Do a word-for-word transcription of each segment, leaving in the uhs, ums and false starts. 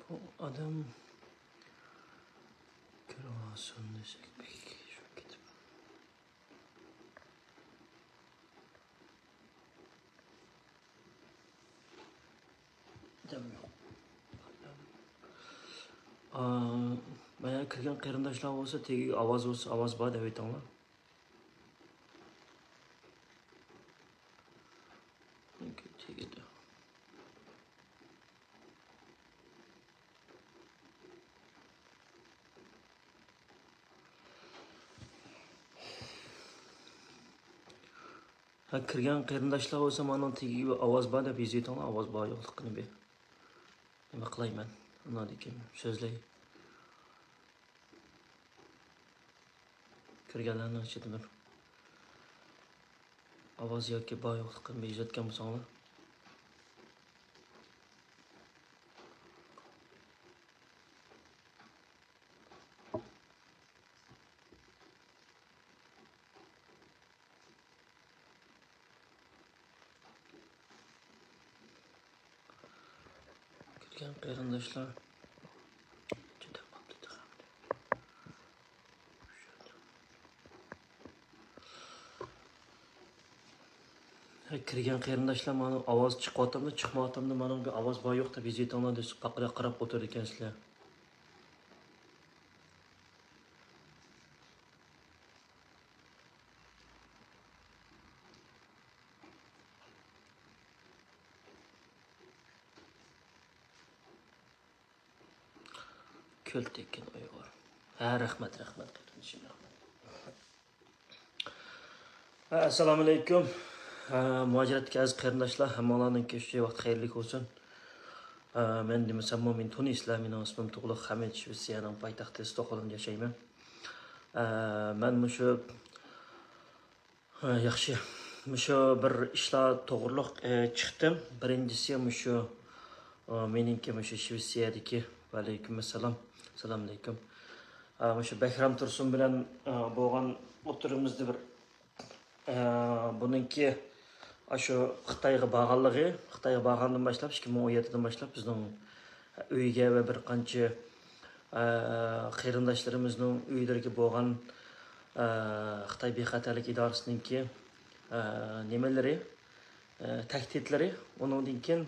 ئادەم كىرىۋالسۇن دېسەك، بەك شۇ كېتىپ. ئادەم يوق. ئا، بايا كىرگەن قېرىنداشلار بولسا، تېگىگە ئاۋاز بولسا، ئاۋاز بار دەپ ئېيتىڭلار. تېگىدە. ھە، كىرگەن قېرىنداشلار بولسا، مانىڭ تېگىگە ئاۋاز بار دەپ يېزىۋېتىڭلار، ئاۋاز بار يوقلۇقىنى بىر. نېمە قىلاي مەن؟ ئۇنىڭدىن كېيىن سۆزلەي. كىرگەنلەرنىڭ ئىچىدە بىر ئاۋاز ياكى بار يوقلۇقىنى بىر يېزىۋەتكەن بولساڭلار. كىرگەن قېرىنداشلار. ھە، كىرگەن قېرىنداشلار، مانا ئاۋاز چىقىۋاتامدۇ، چىقمايۋاتامدۇ، مانا بىر ئاۋاز بار يوق دەپ يېزىۋېتىڭلار، دېسە قاقىراق قاراپ ئولتۇرىدىكەنسىلەر. كۆل تەككەن ئۇيغۇر. ھە، رەھمەت، رەھمەت، قېرىندىشىم، رەھمەت. ھە، ئەسسالامۇئەلەيكۇم. ھە، مۇھاجىرەتتىكى ئەزىز قېرىنداشلار، ھەممىڭلارنىڭكى شۇ ۋاقىت خەيرلىك بولسۇن. ھە، مەن دېمىسەممۇ، مېنى تونۇيسىلەر، مېنىڭ ئىسمىم تۇغلۇق خەمىت، شىۋېتسىيەنىڭ پايتەختى ستوكھولمدا ياشايمەن. ھە، مەن مۇشۇ ھە، ياخشى. مۇشۇ بىر ئىشلار توغرۇلۇق، ئە، چىقتىم. بىرىنچىسى مۇشۇ، ئە، مېنىڭكى مۇشۇ شىۋېتسىيەدىكى، ۋەئەلەيكۇم ئەسسالام، ئەسسالامۇئەلەيكۇم. ئە، مۇشۇ بەھرام تۇرسۇن بىلەن، ئە، بولغان ئوتتۇرىمىزدا بىر، ئە، بۇنىڭكى ئاشۇ خىتايغا بارغانلىقى، خىتايغا بارغاندىن باشلاپ، ئىككى مىڭ ئون يەتتىدىن باشلاپ بىزنىڭ ئۆيگە ۋە بىر قانچە، ئە، قېرىنداشلىرىمىزنىڭ ئۆيلىرىگە بولغان، ئە، خىتاي بىخەتەرلىك ئىدارىسىنىڭكى، ئە، نېمىلىرى، ئە، تەھدىتلىرى، ئۇنىڭدىن كېيىن،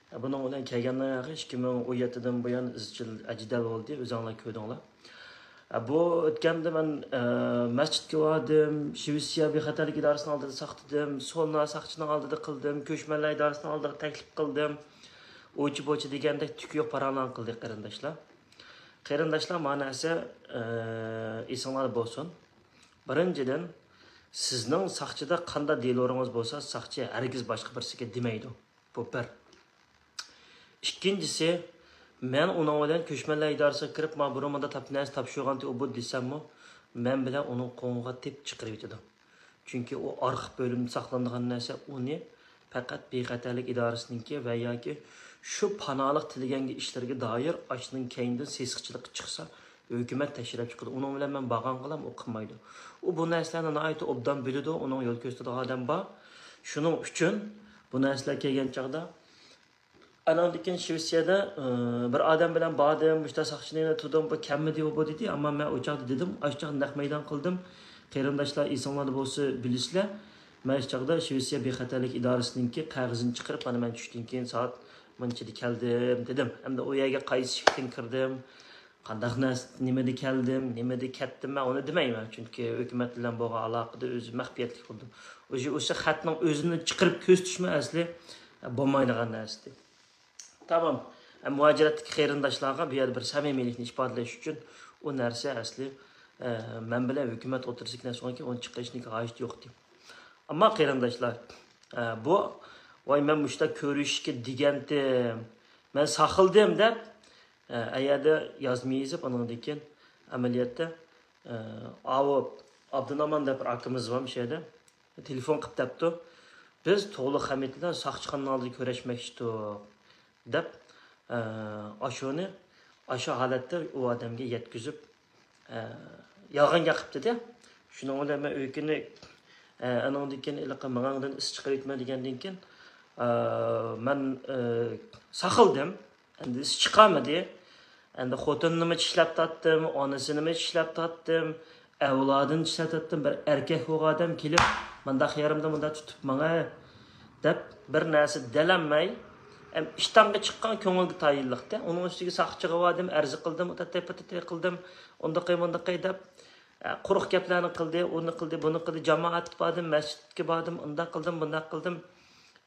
ئە، بۇنىڭ بىلەن كەلگەن ئىككى مىڭ ئون يەتتىدىن بۇيان ئىزچىل جېدەل بولدى، ئۆزۈڭلار كۆردۈڭلار. ئە، بۇ ئۆتكەندە مەن، ئە، مەسچىتكە باردىم، شىۋېتسىيە بىخەتەرلىك ئىدارىسىنىڭ ئالدىدا ساقلىدىم، سونا ساقچىنىڭ ئالدىدا قىلدىم، كۆچمەنلەر ئىدارىسىنىڭ ئالدىغا تەكلىپ قىلدىم. ئۇچى بۇچى دېگەندەك تۈكى يوق پاراڭلارنى قىلدى، قېرىنداشلار. قېرىنداشلار، مانا نەرسە، ئە، ئېسىڭلاردا بولسۇن. بىرىنچىدىن، سىزنىڭ ساقچىدا قانداق دېلورىڭىز بولسا، ساقچى ھەرگىز باشقا بىرسىگە دېمەيدۇ. بۇ بىر. ئىككىنچىسى، مەن ئۇنىڭ بىلەن كۆچمەنلەر ئىدارىسىغا كىرىپ، ما بۇرۇن مۇنداق تاپ نەرسە تاپشۇرغانتى ئۇ بۇ دېسەممۇ، مەن بىلەن ئۇنىڭ قوڭىغا تېپ چىقىرىۋېتىدۇ. چۈنكى ئۇ ئارخىپ بۆلۈمىدە ساقلىنىدىغان نەرسە، ئۇنى پەقەت بىخەتەرلىك ئىدارىسىنىڭكى ۋە ياكى شۇ پاناھلىق تىلىگەنگە ئىشلىرىگە دائىر ئاشۇنىڭ كەينىدىن سېسىقچىلىققا چىقسا، ھۆكۈمەت تەشرىپ چىقىدۇ. ئۇنىڭ بىلەن مەن بارغانغىلام ئۇ قىلمايدۇ. ئۇ بۇ نەرسىلەرنى ناھايىتى ئوبدان بىلىدۇ، ئۇنىڭ يول كۆرسىتىدىغان ئادەم بار. شۇنىڭ ئۈچۈن بۇ نەرسىلەر كەلگەن چاغدا، ئاناندىن كېيىن شىۋېتسىيەدە، ئى، بىر ئادەم بىلەن باردىم، مۇشۇنداق ساقچىنى تۇردۇم، بۇ كەممىدى، ئۇ بۇ دېدى. ئەمما مەن ئۇ چاغدا دېدىم، ئاشۇ چاغدا نەق مەيدان قىلدىم. قېرىنداشلار ئېسىڭلاردا بولسا بىلىسىلەر. مەن شۇ چاغدا شىۋېتسىيە بىخەتەرلىك ئىدارىسىنىڭكى قەغىزىنى چىقىرىپ، مانا مەن چۈشتىن كېيىن سائەت مۇنچىدا كەلدىم دېدىم. ئەمدى ئۇ يەرگە قايسى ئىشىكتىن كىردىم، قانداق نەرسە، نېمىدە كەلدىم، نېمىدە كەتتىم، مەن ئۇنى دېمەيمەن. چۈنكى ھۆكۈمەت بىلەن بولغان ئالاقىدە ئۆزى مەخپىيەتلىك بولىدۇ. ئۆزى، ئۆزى خەتنىڭ ئۆزىنى چىقىرىپ كۆرسىتىشمۇ ئەسلى بولمايدىغان نەرسىدى. تامام. مۇھاجىرەتتىكى قېرىنداشلارغا بۇ يەردە بىر سەمىمىيلىكنى ئىپادىلەش ئۈچۈن ئۇ نەرسە ئەسلى، ئە، مەن بىلەن ھۆكۈمەت ئوتتۇرىسىدىكى نەرسە بولغانكەن، ئۇنى چىقىرىشنىڭ ھاجىتى يوق ئىدى. ئەمما قېرىنداشلار، ئە، بۇ، ۋاي، مەن مۇشۇنداق كۆرۈشۈشكە دېگەنتىم، مەن ساقلىدىم دەپ، ئە، ئەيەردە يازما يېزىپ، ئانىڭدىن كېيىن ئەمەلىيەتتە، ئە، ئاۋۇ ئابدۇنامان دەپ بىر ئاكىمىز بار مۇشۇ يەردە. تېلېفون قىلىپ دەپتۇ، «بىز تۇغلۇق خەمىت بىلەن ساقچىخانىنىڭ ئالدىدا كۆرۈشمەكچىدۇق» دەپ، ئە، ئاشۇنى ئاشۇ ھالەتتە ئۇ ئادەمگە يەتكۈزۈپ، ئە، يالغان گەپ قىپتىدە. شۇنىڭ بىلەن مەن ئۆيكىنى، ئە، ئانىڭدىن كېيىن ھېلىقى مېڭەڭدىن ئىس چىقىرىۋېتىمەن دېگەندىن كېيىن، ئە، مەن، ئە، ساقلىدىم. ئەمدى ئىس چىقارمىدى. ئەمدى خوتۇننىمۇ چىشلەپ تارتتىم، ئانىسىنىمۇ چىشلەپ تارتتىم، ئەۋلادىنى چىشلەپ تارتتىم. بىر ئەركەك بولغان ئادەم كېلىپ، مۇنداق يېرىمدا مۇنداق تۇتۇپ ماڭە دەپ بىر نەرسە دېلەلمەي، ئەم، ئىشتانغا چىققان كۆڭۈلگە تايىنلىقتى. ئۇنىڭ ئۈستىگە ساقچىغا باردىم، ئەرز قىلدىم، تېتى-پېتى قىلدىم، ئۇنداقى مۇنداقى دەپ، ئە، قۇرۇق گەپلەرنى قىلدى، ئۇنى قىلدى، بۇنى قىلدى، جامائەتكە باردىم، مەسچىتكە باردىم، ئۇنداق قىلدىم، بۇنداق قىلدىم.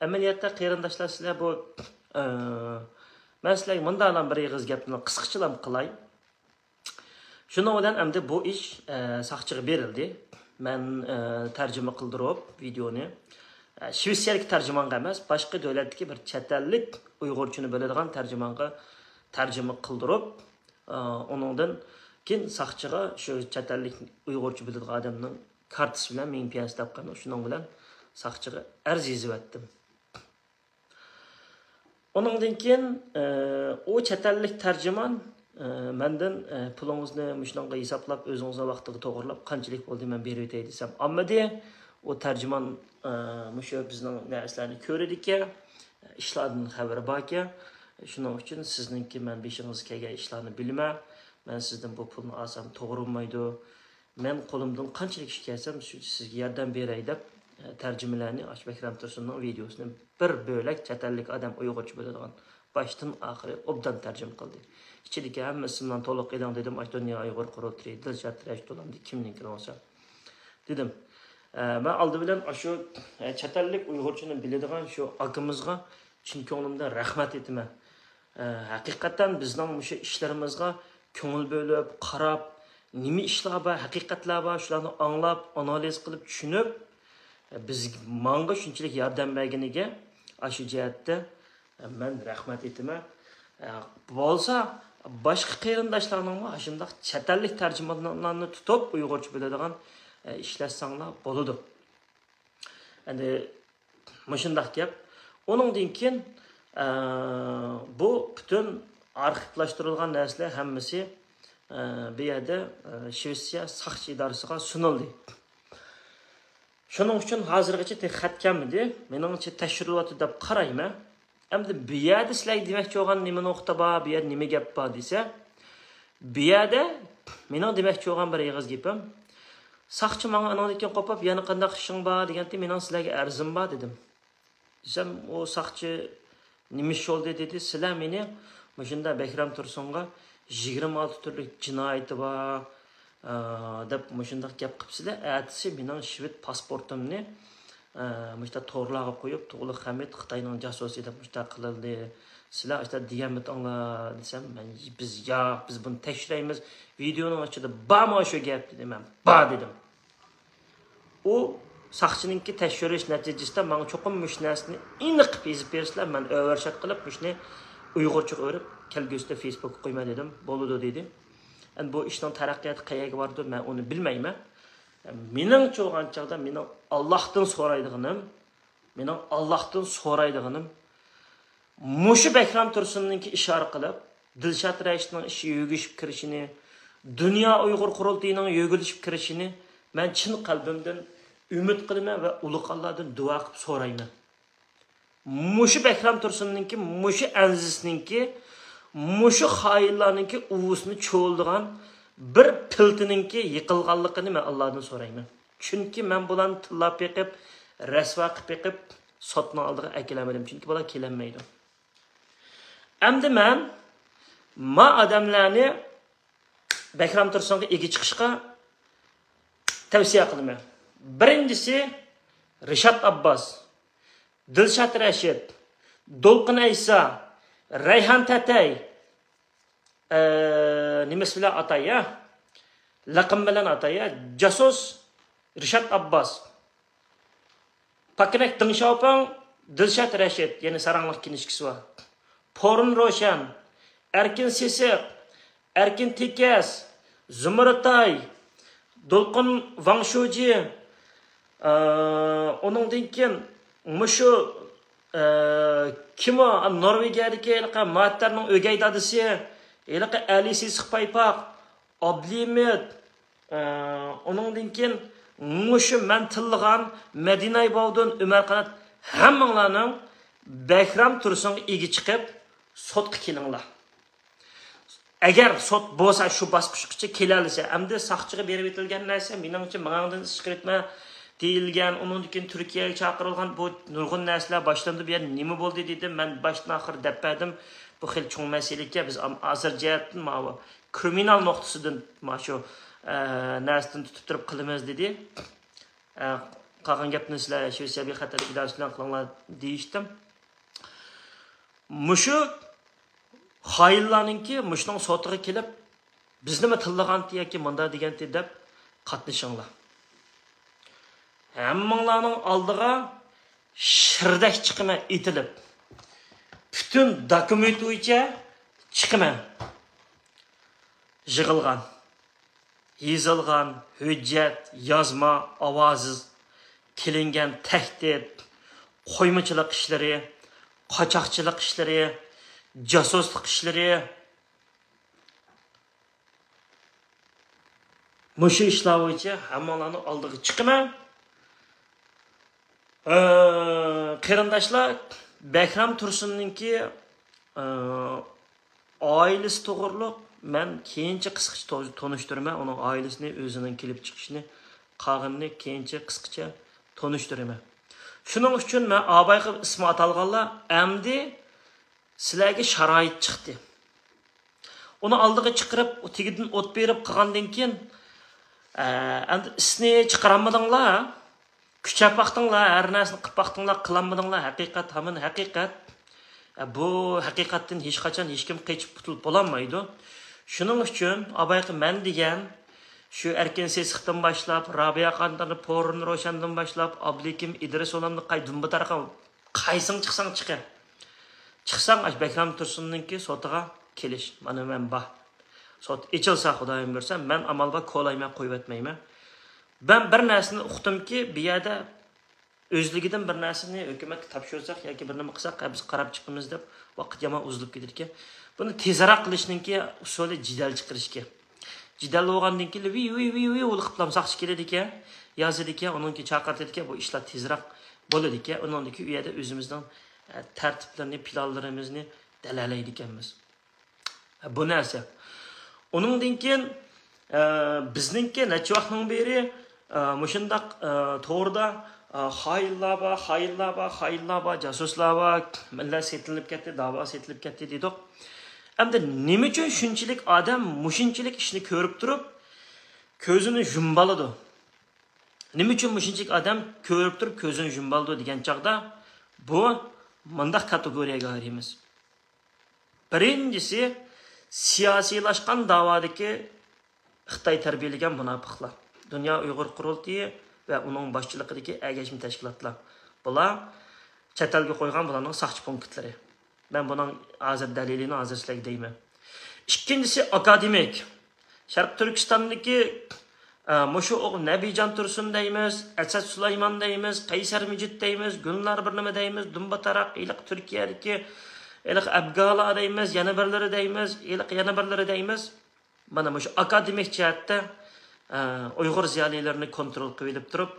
ئەمەلىيەتتە قېرىنداشلار، سىلەر بۇ، ئە، مەن سىلەرگە مۇنداقلا بىر ئېغىز گەپنى قىسقىچىلا قىلاي. شۇنىڭ بىلەن ئەمدى بۇ ئىش، ئە، ساقچىغا بېرىلدى. مەن، ئە، تەرجىمە قىلدۇرۇپ ۋىدېئونى، ئە، شىۋېتسىيەدىكى تەرجىمانغا ئەمەس، باشقا دۆلەتتىكى بىر چەت ئەللىك ئۇيغۇرچىنى بىلىدىغان تەرجىمانغا تەرجىمە قىلدۇرۇپ، ئە، ئۇنىڭدىن كېيىن ساقچىغا شۇ چەت ئەللىك ئۇيغۇرچە بىلىدىغان ئادەمنىڭ كارتىسى بىلەن مىڭ پيەنس دەپ قالغان، شۇنىڭ بىلەن ساقچىغا ئەرز يېزىۋەتتىم. ئۇنىڭدىن كېيىن، ئە، ئۇ چەت ئەللىك تەرجىمان، ئە، مەندىن، ئە، پۇلىڭىزنى مۇشۇنىڭغا ھېسابلاپ، ئۆزىڭىزنىڭ ۋاقتىغا توغرىلاپ، قانچىلىك بولدى، مەن بېرىۋېتەي دېسەم، ئالمىدى. ئۇ تەرجىمان، ئە، مۇشۇ بىزنىڭ نەرسىلەرنى كۆرىدىكەن، ئىشلاردىن خەۋىرى باركەن. شۇنىڭ ئۈچۈن سىزنىڭكى مەن بېشىڭىزغا كەلگەن ئىشلارنى بىلىمەن. مەن سىزدىن بۇ پۇلنى ئالسام توغرا بولمايدۇ. مەن قولۇمدىن قانچىلىك ئىش كەلسەم، شۇ سىزگە ياردەم بېرەي دەپ، ئە، تەرجىمىلەرنى، ئاشۇ بەكرەم تۇرسۇننىڭ ۋىدېئوسىنى بىر بۆلەك چەت ئەللىك ئادەم ئۇيغۇرچە بىلىدىغان، باشتىن ئاخىرى ئوبدان تەرجىمە قىلدى. ئىچىدىكى ھەممە ئىسىملارنى تولۇق ئېلىڭ دېدىم، ئاشۇ دۇنيا ئۇيغۇر قۇرۇلتىيى، دىلشات رەشىت بولامدۇ، كىمنىڭكى بولسا دېدىم. ئە، مەن ئالدى بىلەن ئاشۇ، ئە، چەت ئەللىك ئۇيغۇرچىنى بىلىدىغان شۇ ئاكىمىزغا چىن كۆڭلۈمدىن رەھمەت ئېيتىمەن. ئە، ھەقىقەتەن بىزنىڭ مۇشۇ ئىشلىرىمىزغا كۆڭۈل بۆلۈپ، قاراپ، نېمە ئىشلار بار، ھەقىقەتلەر بار، شۇلارنى ئاڭلاپ، ئانالىز قىلىپ، چۈشىنىپ، ئە، بىز، ماڭا شۇنچىلىك ياردەم بەرگىنىگە، ئاشۇ جەھەتتە، ئە، مەن رەھمەت ئېيتىمەن. ئە، بولسا، باشقا قېرىنداشلارنىڭمۇ ئاشۇنداق چەت ئەللىك تەرجىمانلارنى تۇتۇپ، ئۇيغۇرچە بىلىدىغان، ئە، ئىشلەتسەڭلار بولىدۇ. ئەمدى مۇشۇنداق گەپ. ئۇنىڭدىن كېيىن، ئە، بۇ پۈتۈن ئارخىپلاشتۇرۇلغان نەرسىلەر ھەممىسى، ئە، بۇ يەردە، ئە، شىۋېتسىيە ساقچى ئىدارىسىغا سۇنۇلدى. شۇنىڭ ئۈچۈن ھازىرغىچە تېخى خەت كەلمىدى. مېنىڭچە تەكشۈرۈلۈۋاتىدۇ دەپ قارايمەن. ئەمدى بۇ يەردە سىلەرگە دېمەكچى بولغان نېمە نۇقتا بار، بۇ يەردە نېمە گەپ بار دېسە، بۇ يەردە مېنىڭ دېمەكچى بولغان بىر ئېغىز گېپىم، ساقچى ماڭا ئانىڭدىن كېيىن قوپۇپ، يەنە قانداق ئىشىڭ بار دېگەنتى، مېنىڭ سىلەرگە ئەرزىم بار دېدىم. دېسەم، ئۇ ساقچى نېمە ئىش بولدى دېدى، سىلەر مېنى مۇشۇنداق بەكرەم تۇرسۇنغا يىگىرمە ئالتە تۈرلۈك جىنايىتى بار، ئە، دەپ مۇشۇنداق گەپ قىپسىلەر، ئەتىسى مېنىڭ شىۋېت پاسپورتۇمنى، ئە، مۇشۇنداق تورلارغا قويۇپ، تۇغلۇق خەمىت خىتاينىڭ جاسۇسى دەپ مۇشۇنداق قىلىندى. سىلەر ئاشۇنداق دېگەنمىتىڭلار دېسەم، مەن، بىز ياق، بىز بۇنى تەكشۈرەيمىز. ۋىدېئونىڭ ئىچىدە بارمۇ شۇ گەپ دېدى، مەن بار دېدىم. ئۇ ساقچىنىڭكى تەكشۈرۈش نەتىجىسىدە ماڭا چوقۇم مۇشۇ نەرسىنى ئېنىق قىلىپ يېزىپ بېرىسىلەر، مەن ئۆۋەرشات قىلىپ مۇشۇنى ئۇيغۇرچىغا ئۆرۈپ كەلگۈسىدە فېيسبۇكقا قويىمەن دېدىم. بولىدۇ دېدى. ئەمدى بۇ ئىشنىڭ تەرەققىياتى قەيەرگە بارىدۇ، مەن ئۇنى بىلمەيمەن. مېنىڭچە بولغان چاغدا مېنىڭ ئاللاھتىن سورايدىغىنىم، مېنىڭ ئاللاھتىن سورايدىغىنىم، مۇشۇ بەكرەم تۇرسۇننىڭكى ئىشارە قىلىپ، دىلشات رەشىتنىڭ ئىشى يۆگىشىپ كىرىشىنى، دۇنيا ئۇيغۇر قۇرۇلتىيىنىڭ يۆگىلىشىپ كىرىشىنى مەن چىن قەلبىمدىن ئۈمىد قىلىمەن ۋە ئۇلۇغ ئاللادىن دۇئا قىلىپ سورايمەن. مۇشۇ بەكرەم تۇرسۇننىڭكى، مۇشۇ ئەنزىزنىڭكى، مۇشۇ خائىنلارنىڭكى ئۇۋىسىنى چۇۋۇلىدىغان بىر پىلتىنىڭكى يىقىلغانلىقىنى مەن ئاللادىن سورايمەن. چۈنكى مەن بۇلارنى تىللاپ بېقىپ، رەسۋا قىلىپ بېقىپ، سوتنىڭ ئالدىغا ئەكېلەلمىدىم. چۈنكى بۇلار كېلەلمەيدۇ. ئەمدى مەن ما ئادەملەرنى بەكرەم تۇرسۇنغا ئىگە چىقىشقا تەۋسىيە قىلىمەن. بىرىنچىسى، رىشات ئابباس، دىلشات رەشىت، دولقۇن ئەيسا، رەيھان تەتەي، ئە، نېمىسى بىلەن ئاتاي يا؟ لەقەم بىلەن ئاتاي يا؟ جاسۇس رىشات ئابباس. پاكىنەك دېڭ شياۋپىڭ، دىلشات رەشىت، يەنى ساراڭلىق كىنىشكىسى بار. پورۇن روشەن، ئەركىن سېسىق، ئەركىن تېكەس، زۇمرىتاي، دولقۇن ۋاڭشۇجى، ئە، ئۇنىڭدىن كېيىن مۇشۇ، ئە، كىمۇ، نورۋېگىيەدىكى ھېلىقى ماتەرنىڭ ئۆگەي دادىسى، ھېلىقى ئەلى سېسىق پايپاق، ئابلىمىت، ئە، ئۇنىڭدىن كېيىن مۇشۇ مەن تىللىغان مەدىناي باۋدۇن، ئۆمەر قانات، ھەممىڭلارنىڭ بەكرەم تۇرسۇنغا ئىگە چىقىپ، سوتقا كېلىڭلار. ئەگەر سوت بولسا شۇ باسقۇچقىچە كېلەلىسە، ئەمدى ساقچىغا بېرىپ ئېتىلگەن نەرسە، مېنىڭچە، ماڭاڭدىن ئىش چىقىرىۋەتمە دېيىلگەن، ئۇنىڭدىن كېيىن تۈركىيەگە چاقىرىلغان بۇ نۇرغۇن نەرسىلەر باشلاندى. بۇ يەردە نېمە بولدى دېدىم، مەن باشتىن ئاخىر دەپ بەردىم. بۇ خېلى چوڭ مەسىلە ئىكەن، بىز ئام-، ھازىر جەھەتتىن ماۋۇ كرىمىنال نۇقتىسىدىن مانا شۇ، ئە، نەرسىدىن تۇتۇپ تۇرۇپ قىلىمىز دېدى. ئە، قالغان گەپنى سىلەر شىۋېتسىيە بىخەتەرلىك ئىدارىسى بىلەن قىلىڭلار دېيىشتىم. مۇشۇ خائىنلارنىڭكى مۇشۇنىڭ سوتىغا كېلىپ، بىزنىمۇ تىللىغانتى ياكى مۇنداق دېگەنتى دەپ قاتنىشىڭلار. ھەممىڭلارنىڭ ئالدىغا شىردەك چىقىمەن ئېتىلىپ. پۈتۈن دوكۇمېنت بويىچە چىقىمەن. يىغىلغان، يېزىلغان ھۆججەت، يازما، ئاۋازسىز، كېلىنگەن تەھدىت، قويمىچىلىق ئىشلىرى، قاچاقچىلىق ئىشلىرى، جاسۇسلۇق ئىشلىرى، مۇشۇ ئىشلار بويىچە ھەممىڭلارنىڭ ئالدىغا چىقىمەن. ئە، قېرىنداشلار، بەھرام تۇرسۇننىڭكى، ئە، ئائىلىسى توغرۇلۇق مەن كېيىنچە قىسقىچە تو-، تونۇشتۇرىمەن. ئۇنىڭ ئائىلىسىنى، ئۆزىنىڭ كېلىپ چىقىشىنى، قالغىنىنى كېيىنچە قىسقىچە تونۇشتۇرىمەن. شۇنىڭ ئۈچۈن مەن ئابايغا ئىسمى ئاتالغانلار ئەمدى سىلەرگە شارائىت چىقتى. ئۇنى ئالدىغا چىقىرىپ، تېگىدىن ئوت بېرىپ قىلغاندىن كېيىن، ئە، ئەمدى ئىسنى چىقىرالمىدىڭلار. كۈچەپ باقتىڭلار، ھەر نەرسىنى قىلىپ باقتىڭلار، قىلالمىدىڭلار. ھەقىقەت ھامان ھەقىقەت. ئە، بۇ ھەقىقەتتىن ھېچقاچان ھېچكىم قېچىپ قۇتۇلۇپ بولالمايدۇ. شۇنىڭ ئۈچۈن ئابايقى مەن دېگەن شۇ ئەركىن سېسىقتىن باشلاپ، رابىيە قاندىن، پورۇن روشەندىن باشلاپ، ئابلىكىم ئىدرىس ئۇلامنى قاي دۇمبا تارقا قايسىڭ چىقساڭ چىقە. چىقساڭ، ئاشۇ بەھرام تۇرسۇننىڭكى سوتىغا كېلىش. مانا مەن بار. سوت ئېچىلسا، خۇدايىم بۇيرۇسا، مەن ئامال بار كولايمەن، قويۇۋەتمەيمەن. مەن بىر نەرسىنى ئۇقتۇمكى، بۇ يەردە ئۆزلۈكىدىن بىر نەرسىنى ھۆكۈمەتكە تاپشۇرساق ياكى بىر نېمە قىلساق، ھە، بىز قاراپ چىقىمىز دەپ ۋاقىت يامان ئۇزىلىپ كېتىدىكەن. بۇنى تېزراق قىلىشنىڭكى ئۇسۇلى جىدەل چىقىرىشكەن. جىدەل بولغاندىن كېيىن ۋىي، ۋىي، ۋىي، ۋىي بولۇپ قىپلام ساقچى كېلىدىكەن، يازىدىكەن، ئۇنىڭكى چاقىرتىدىكەن، بۇ ئىشلار تېزراق بولىدىكەن. ئۇنىڭدىن كېيىن ئۇ يەردە ئۆزىمىزنىڭ، ئە، تەرتىپلىرىنى، پىلانلىرىمىزنى دەلەلەيدىكەنمىز. بۇ نەرسە. ئۇنىڭدىن كېيىن، ئە، بىزنىڭكى نەچچە ۋاقىتنىڭ بېرى، ئە، مۇشۇنداق، ئە، توردا، ئە، خائىنلار بار، خائىنلار بار، خائىنلار بار، جاسۇسلار بار، مىللەت سېتىلىپ كەتتى، داۋا سېتىلىپ كەتتى دېدۇق. ئەمدى نېمە ئۈچۈن شۇنچىلىك ئادەم مۇشۇنچىلىك ئىشنى كۆرۈپ تۇرۇپ، كۆزىنى يۇمۇۋالىدۇ؟ نېمە ئۈچۈن مۇشۇنچىلىك ئادەم كۆرۈپ تۇرۇپ كۆزىنى يۇمۇۋالىدۇ دېگەن چاغدا، بۇ مۇنداق كاتېگورىيەگە ئايرىيمىز. بىرىنچىسى، سىياسىيلاشقان داۋادىكى خىتاي تەربىيەلىگەن مۇناپىقلار، دۇنيا ئۇيغۇر قۇرۇلتىيى ۋە ئۇنىڭ باشچىلىقىدىكى ئەگەشمە تەشكىلاتلار. بۇلار چەت ئەلگە قويغان بۇلارنىڭ ساقچى پونكىتلىرى. مەن بۇنىڭ ھازىر دەلىلىنى ھازىر سىلەرگە دەيمەن. ئىككىنچىسى، ئاكادېمىك. شەرقىي تۈركىستاندىكى، ئە، مۇشۇ ئوغ-، نەبىجان تۇرسۇن دەيمىز، ئەسەت سۇلايمان دەيمىز، قەيسەر مىجىت دەيمىز، گۈلنار بىر نېمە دەيمىز، دۇمبا تاراق، ھېلىقى تۈركىيەدىكى، ھېلىقى ئەبگالا دەيمىز، يەنە بىرلىرى دەيمىز، ھېلىقى يەنە بىرلىرى دەيمىز. مانا مۇشۇ ئاكادېمىك جەھەتتە، ئە، ئۇيغۇر زىيالىيلىرىنى كونترول قىلىۋېلىپ تۇرۇپ،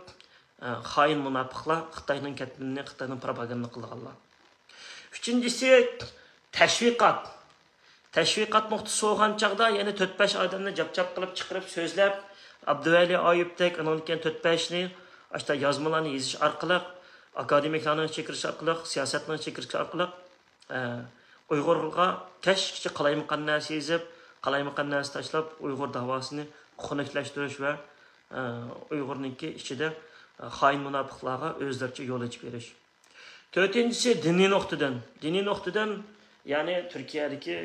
ئە، خائىن مۇناپىقلار، خىتاينىڭ كەتمىنىنى، خىتاينىڭ پروپاگاندا قىلىدىغانلار. ئۈچىنچىسى، تەشۋىقات. تەشۋىقات نۇقتىسى بولغان چاغدا يەنە تۆت-بەش ئادەمنى جاپ-جاپ قىلىپ چىقىرىپ سۆزلەپ، ئابدۇۋەلى ئايۇپتەك، ئۇنىڭدىن كېيىن تۆت-بەشنى ئاشتا يازمىلارنى يېزىش ئارقىلىق، ئاكادېمىكلارنىڭ چېكىرىشى ئارقىلىق، سىياسەتنىڭ چېكىرىشى ئارقىلىق، ئە، ئۇيغۇرغا كەچكىچە قالايمىقان نەرسە يېزىپ، قالايمىقان نەرسە تاشلاپ، ئۇيغۇر داۋاسىنى خۇنۈكلەشتۈرۈش ۋە، ئە، ئۇيغۇرنىڭكى ئىچىدە، ئە، خائىن مۇناپىقلارغا ئۆزلىرىچە يول ئېچىپ بېرىش. تۆتىنچىسى، دىنىي نۇقتىدىن. دىنىي نۇقتىدىن، يەنى تۈركىيەدىكى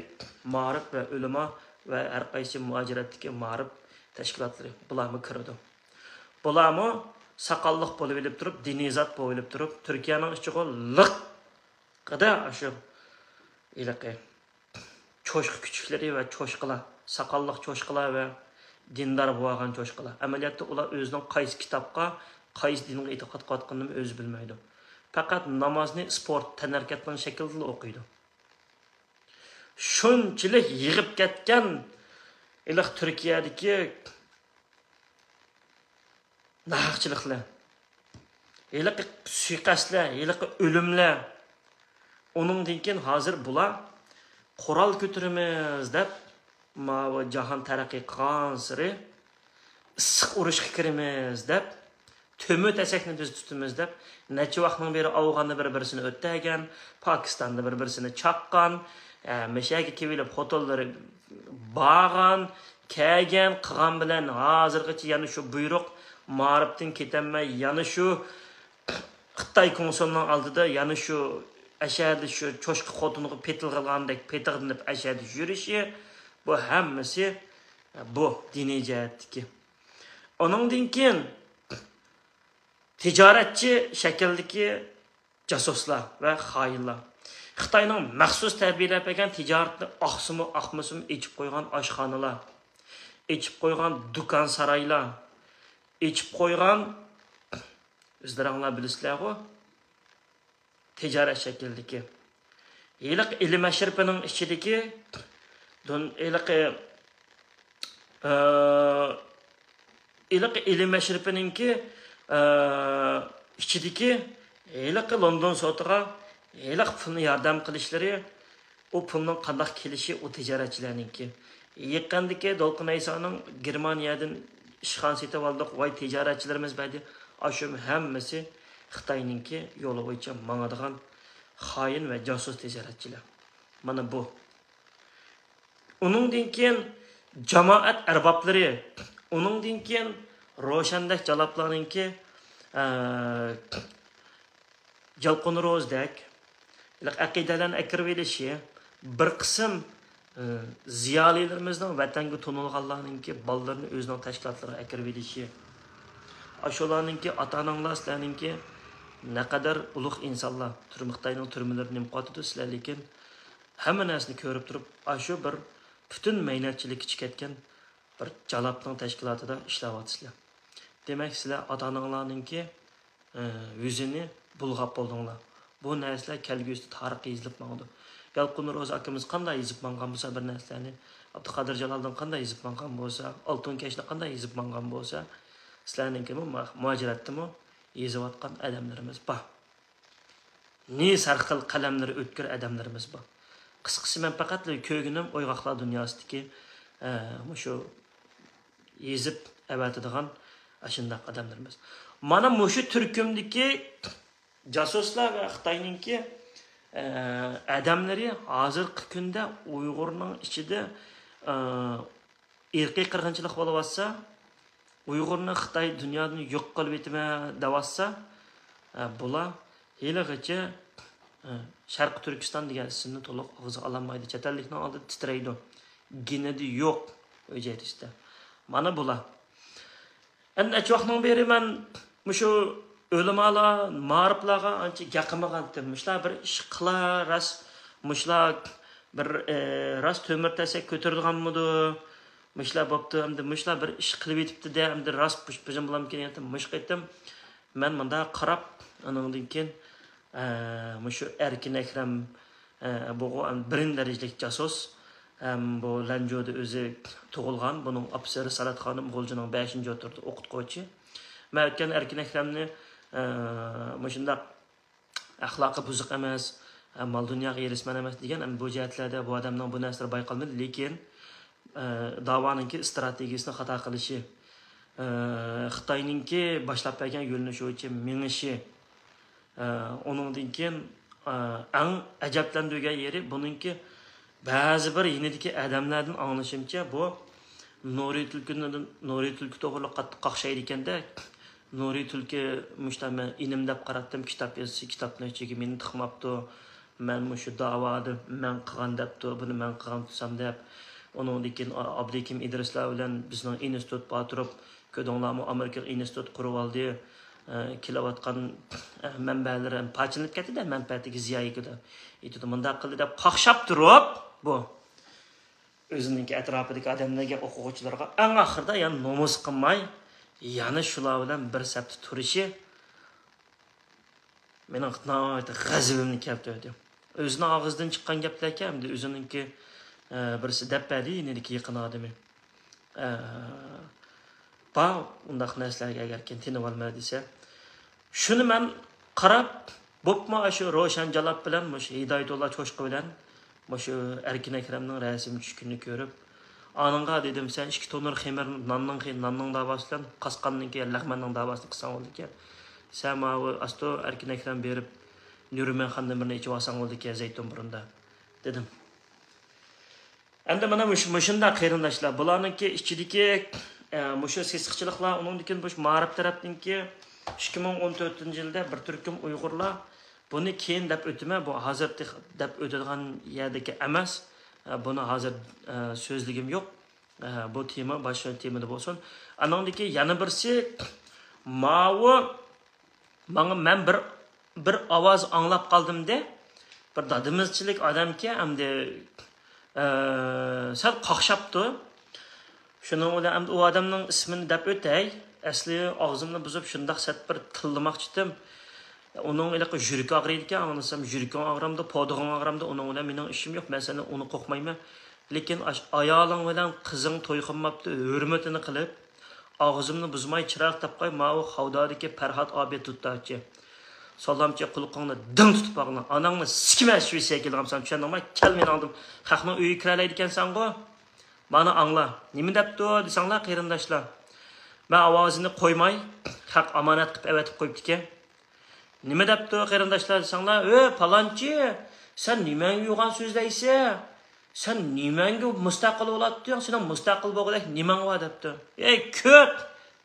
مائارىپ ۋە ئۆلىما ۋە ھەر قايسى مۇھاجىرەتتىكى مائارىپ تەشكىلاتلىرى، بۇلارمۇ كىرىدۇ. بۇلارمۇ ساقاللىق بولۇۋېلىپ تۇرۇپ، دىنىي زات بولۇۋېلىپ تۇرۇپ، تۈركىيەنىڭ ئىچىغۇ لىق قىدا ئاشۇ ھېلىقى چوشقا كۈچۈكلىرى ۋە چوشقىلار، ساقاللىق چوشقىلار ۋە دىندار بولغان چوشقىلار. ئەمەلىيەتتە ئۇلار ئۆزىنىڭ قايسى كىتابقا، قايسى دىنغا ئېتىقاد قىلىۋاتقىنىنى ئۆزى بىلمەيدۇ. پەقەت نامازنى ئىسپورت، تەنھەرىكەتنىڭ شەكلىدىلا ئوقۇيدۇ. شۇنچىلىك يىغىپ كەتكەن ھېلىقى تۈركىيەدىكى ناھەقچىلىقلار، ھېلىقى سۇيىقەستلەر، ھېلىقى ئۆلۈملەر. ئۇنىڭدىن كېيىن ھازىر بۇلار قورال كۆتۈرىمىز دەپ، ماۋۇ جاھان تەرەققىي قىلغانسېرى ئىسسىق ئۇرۇشقا كىرىمىز دەپ، تۆمۈر تەسەكنى بىز تۇتىمىز دەپ، نەچچە ۋاقىتنىڭ بېرى ئافغاندا بىر-بىرسىنى ئۆتتەگەن، پاكىستاندا بىر-بىرسىنى چاققان، ئە، مەشەگە كېلىۋېلىپ خوتۇنلىرى بارغان، كەلگەن، قىلغان بىلەن ھازىرغىچە يەنە شۇ بۇيرۇق، مائارىپتىن كېتەلمەي، يەنە شۇ خىتاي كونسۇلىنىڭ ئالدىدا يەنە شۇ ئەشەدە شۇ چوشقا خوتۇنغا پېتىلغانىدەك پېتىغلىنىپ ئەشەدە يۈرۈشى، بۇ ھەممىسى بۇ دىنىي جەھەتتىكى. ئۇنىڭدىن كېيىن تىجارەتچى شەكىلدىكى جاسۇسلار ۋە خائىنلار. خىتاينىڭ مەخسۇس تەربىيەلەپ بەرگەن تىجارەتنى ئاقسىمۇ ئاقمىسىمۇ ئېچىپ قويغان ئاشخانىلار، ئېچىپ قويغان دۇكان سارايلار، ئېچىپ قويغان، ئۆزلىرىڭلار بىلىسىلەرغۇ، تىجارەت شەكلىدىكى. ھېلىقى ئىلىم ئەشرىپىنىڭ ئىچىدىكى دۇن-، ھېلىقى، ئى، ھېلىقى ئىلىم ئەشرىپىنىڭكى، ئى، ئىچىدىكى ھېلىقى لوندون سوتىغا ھېلىقى پۇلنى ياردەم قىلىشلىرى، ئۇ پۇلنىڭ قانداق كېلىشى ئۇ تىجارەتچىلەرنىڭكى. يېقىندىكى دولقۇن ئەيسانىڭ گېرمانىيەدىن ئىشخانا سېتىۋالدۇق، ۋاي تىجارەتچىلىرىمىز بەردى. ئاشۇ ھەممىسى خىتاينىڭكى يولى بويىچە ماڭىدىغان خائىن ۋە جاسۇس تىجارەتچىلەر. مانا بۇ. ئۇنىڭدىن كېيىن جامائەت ئەربابلىرى، ئۇنىڭدىن كېيىن روشەندەك جالاپلارنىڭكى، ئە، يالقۇن روزىدەك ھېلىقى ئەقىدەلەرنى ئەكىرىۋېلىشى، بىر قىسىم، ئى، زىيالىيلىرىمىزنىڭ ۋەتەنگە تونۇلغانلارنىڭكى بالىلىرىنى ئۆزىنىڭ تەشكىلاتلىرىغا ئەكىرىۋېلىشى، ئاشۇلارنىڭكى ئاتا-ئاناڭلار سىلەرنىڭكى نەقەدەر ئۇلۇغ ئىنسانلار، تۈرمە، خىتاينىڭ تۈرمىلىرىدە نېمە قىلىۋاتىدۇ سىلەر، لېكىن ھەممە نەرسىنى كۆرۈپ تۇرۇپ، ئاشۇ بىر پۈتۈن مەينەتچىلىككە چىقىۋەتكەن بىر جالاپنىڭ تەشكىلاتىدا ئىشلەۋاتىسىلەر. دېمەك، سىلەر ئاتا-ئاناڭلارنىڭكى، ئى، يۈزىنى بۇلغاپ بولدۇڭلار. بۇ نەرسىلەر كەلگۈسىدە تارىخقا يېزىلىپ ماڭىدۇ. يالقۇن روزى ئاكىمىز قانداق يېزىپ ماڭغان بولسا بىر نەرسىلەرنى، ئابدۇقادىر جالالدىن قانداق يېزىپ ماڭغان بولسا، ئالتۇن كەشنى قانداق يېزىپ ماڭغان بولسا، سىلەرنىڭكىمۇ مۇ-، مۇھاجىرەتتىمۇ يېزىۋاتقان ئادەملىرىمىز بار. نى سەرخىل قەلەملىرى ئۆتكۈر ئادەملىرىمىز بار. قىسقىسى، مەن پەقەتلا كۆرگىنىم ئويغاقلار دۇنياسىدىكى، ئە، مۇشۇ يېزىپ ئەۋەتىدىغان ئاشۇنداق ئادەملىرىمىز. مانا مۇشۇ تۈركۈمدىكى جاسۇسلار ۋە خىتاينىڭكى، ئە، ئادەملىرى ھازىرقى كۈندە ئۇيغۇرنىڭ ئىچىدە، ئە، ئىرقىي قىرغىنچىلىق بولۇۋاتسا، ئۇيغۇرنى خىتاي دۇنيادىن يوق قىلىۋېتىمەن دەۋاتسا، ئە، بۇلار ھېلىغىچە، ئە، شەرقىي تۈركىستان دېگەن ئىسىمنى تولۇق ئاغزىغا ئالالمايدۇ. چەت ئەللىكنىڭ ئالدىدا تىترەيدۇ. گېنىدە يوق ئۆي جاي تۈستە. مانا بۇلار. ئەمدى نەچچە ۋاقىتنىڭ بېرى مەن مۇشۇ ئۆلىمالار، مائارىپلارغا ئانچە گەپ قىلمىغانتىم. مۇشۇلار بىر ئىش قىلار، راست، مۇشۇلار بىر، ئى، راست تۆمۈر تەسەك كۆتۈرىدىغانمىدۇ؟ مۇشۇلار بوپتۇ، ئەمدى مۇشۇلار بىر ئىش قىلىۋېتىپتۇ-دە، ئەمدى راست بۇش بىزىم بولام كېلىۋاتىدۇ. مۇشۇ قېتىم مەن مۇنداق قاراپ، ئۇنىڭدىن كېيىن، ئە، مۇشۇ ئەركىن ئەكرەم، ئە، بۇغۇ بىرىنچى دەرىجىلىك جاسۇس. ھەم بۇ لەنجۇدا ئۆزى تۇغۇلغان. بۇنىڭ ئاپىسى رىسالەت خانىم غۇلجىنىڭ بەشىنچى ئوتتۇرىدا ئوقۇتقۇچى. مەن ئۆتكەن ئەركىن ئەكرەمنى، ئە، مۇشۇنداق ئەخلاقى بۇزۇق ئەمەس، ئە، مال دۇنياغا ھېرىسمەن ئەمەس دېگەن، ئەمما بۇ جەھەتلەردە بۇ ئادەمنىڭ بۇ نەرسىلىرى بايقالمىدى. لېكىن، ئە، داۋانىڭكى ئىستراتېگىيىسىنى خاتا قىلىشى، ئە، خىتاينىڭكى باشلاپ بەرگەن يۆنىلىشى بويىچە مېڭىشى، ئە، ئۇنىڭدىن كېيىن، ئە، ئەڭ ئەجەبلەندۈرگەن يېرى بۇنىڭكى بەزى بىر يېنىدىكى ئادەملەردىن ئاڭلىشىمچە، بۇ نۇرى تۈلكىنى، نۇرى تۈلكە توغرىلىق قاتتىق قاقشايدىكەن-دە. نۇرى تۈلكە مۇشۇنداق، مەن ئىنىم دەپ قاراتتىم، كىتاب يازسا، كىتابنىڭ ئىچىگە مېنى تىقماپتۇ. مەن مۇشۇ داۋادا مەن قىلغان دەپتۇ، بۇنى مەن قىلغان تۇرسام دەپ. ئۇنىڭدىن كېيىن ئا-، ئابلىكىم ئىدرىسلار بىلەن بىزنىڭ ئىنستىتۇت بار تۇرۇپ، كۆردۈڭلارمۇ، ئامېرىكىغا ئىنستىتۇت قۇرۇۋالدى. ئە، كېلىۋاتقان، ئە، مەنبەلىرى پارچىلىنىپ كەتتى-دە، مەنپەئەتىگە زىيان يېتىدۇ. ئېيتىدۇ، مۇنداق قىلدى دەپ قاقشاپ تۇرۇپ، بۇ ئۆزىنىڭكى ئەتراپىدىكى ئادەملەرگە، ئوقۇغۇچىلارغا ئەڭ ئاخىرىدا يەنە نومۇس قىلماي، يەنە شۇلار بىلەن بىر سەپتە تۇرۇشى مېنىڭ ناھايىتى غەزىپىمنى كەلتۈردى. ئۆزىنىڭ ئاغزىدىن چىققان گەپلەركەن، ئەمدى ئۆزىنىڭكى، ئە، بىرسى دەپ بەردى، يېنىدىكى يېقىن ئادىمى. ئە، بار ئۇنداق نەرسىلەرگە ئەگەر كېيىن تىنىۋالماي دېسە. شۇنى مەن قاراپ، بوپمۇ ئاشۇ روشەن جالاپ بىلەن، مۇشۇ ھىدايەتۇللا چوشقا بىلەن، مۇشۇ ئەركىن ئەكرەمنىڭ رەسىم چۈشكىنىنى كۆرۈپ، ئانىڭغا دېدىم، سەن ئىككى تونۇر خېمىر ناننىڭ، ناننىڭ داۋاسى بىلەن قاسقاننىڭكى لەغمەننىڭ داۋاسىنى قىلساڭ بولىدىكەن. سەن ماۋۇ ئاستو ئەركىن ئەكرەم بېرىپ، نۆرىمەن خاندىن بىرنى ئېچىۋالساڭ بولىدىكەن زەيتۇن بۇرۇندا، دېدىم. ئەمدى مانا مۇش-، مۇشۇنداق قېرىنداشلار، بۇلارنىڭكى ئىچىدىكى، ئە، مۇشۇ سېسىقچىلىقلار، ئۇنىڭدىن كېيىن مۇشۇ مائارىپ تەرەپتىنكى ئىككى مىڭ ئون تۆتىنچى يىلدا بىر تۈركۈم ئۇيغۇرلار، بۇنى كېيىن دەپ ئۆتىمەن، بۇ ھازىر تېخ-، دەپ ئۆتىدىغان يەردىكى ئەمەس. ئە، بۇنى ھازىر، ئە، سۆزلىگۈم يوق. ئە، بۇ تېما باشقا تېمىدا بولسۇن. ئانىڭدىكى يەنە بىرسى، ماۋۇ ماڭا، مەن بىر، بىر ئاۋاز ئاڭلاپ قالدىم دە. بىر دادىمىزچىلىك ئادەمكەن، ئەمدى، ئە، سەل قاقشاپتۇ. شۇنىڭ بىلەن ئەمدى ئۇ ئادەمنىڭ ئىسمىنى دەپ ئۆتەي. ئەسلى ئاغزىمنى بۇزۇپ شۇنداق سەت بىر تىللىماقچىدىم. ئۇنىڭ ھېلىقى يۈرىكى ئاغرىيدىكەن، ئاڭلىسام يۈرىكىڭ ئاغرامدۇ، پودىغىڭ ئاغرامدۇ، ئۇنىڭ بىلەن مېنىڭ ئىشىم يوق، مەن سەندىن ئۇنى قورقمايمەن. لېكىن ئاش-، ئايالىڭ بىلەن قىزىڭ توي قىلماپتۇ، ھۆرمىتىنى قىلىپ، ئاغزىمنى بۇزماي چىرايلىق دەپ قوي، ماۋۇ خاۋدادىكى پەرھات ئابىد دۇتتاچى. سالامچى قۇلىقىڭنى دىڭ تۇتۇپ باقلا، ئاناڭنى سىكىمەن شىۋېتسىيەگە كېلىدىغان بولسام، چۈشەندىڭمۇ؟ كەل مېنىڭ ئالدىم، خەقنىڭ ئۆيىگە كىرەلەيدىكەنسەنغۇ. مانا ئاڭلا، نېمە دەپتۇ دېسەڭلار قېرىنداشلار. مەن ئاۋازىنى قويماي، خەق ئامانەت قىلىپ ئەۋەتىپ قويۇپتىكەن. نېمە دەپتۇ قېرىنداشلار دېسەڭلار، ئۆ پالانچى، سەن نېمەڭگە يوغان سۆزلەيسەن؟ سەن نېمەڭگە مۇستەقىل بولاتتىڭ؟ سېنىڭ مۇستەقىل بولغۇدەك نېمەڭ بار؟ دەپتۇ. ئەي كۆت،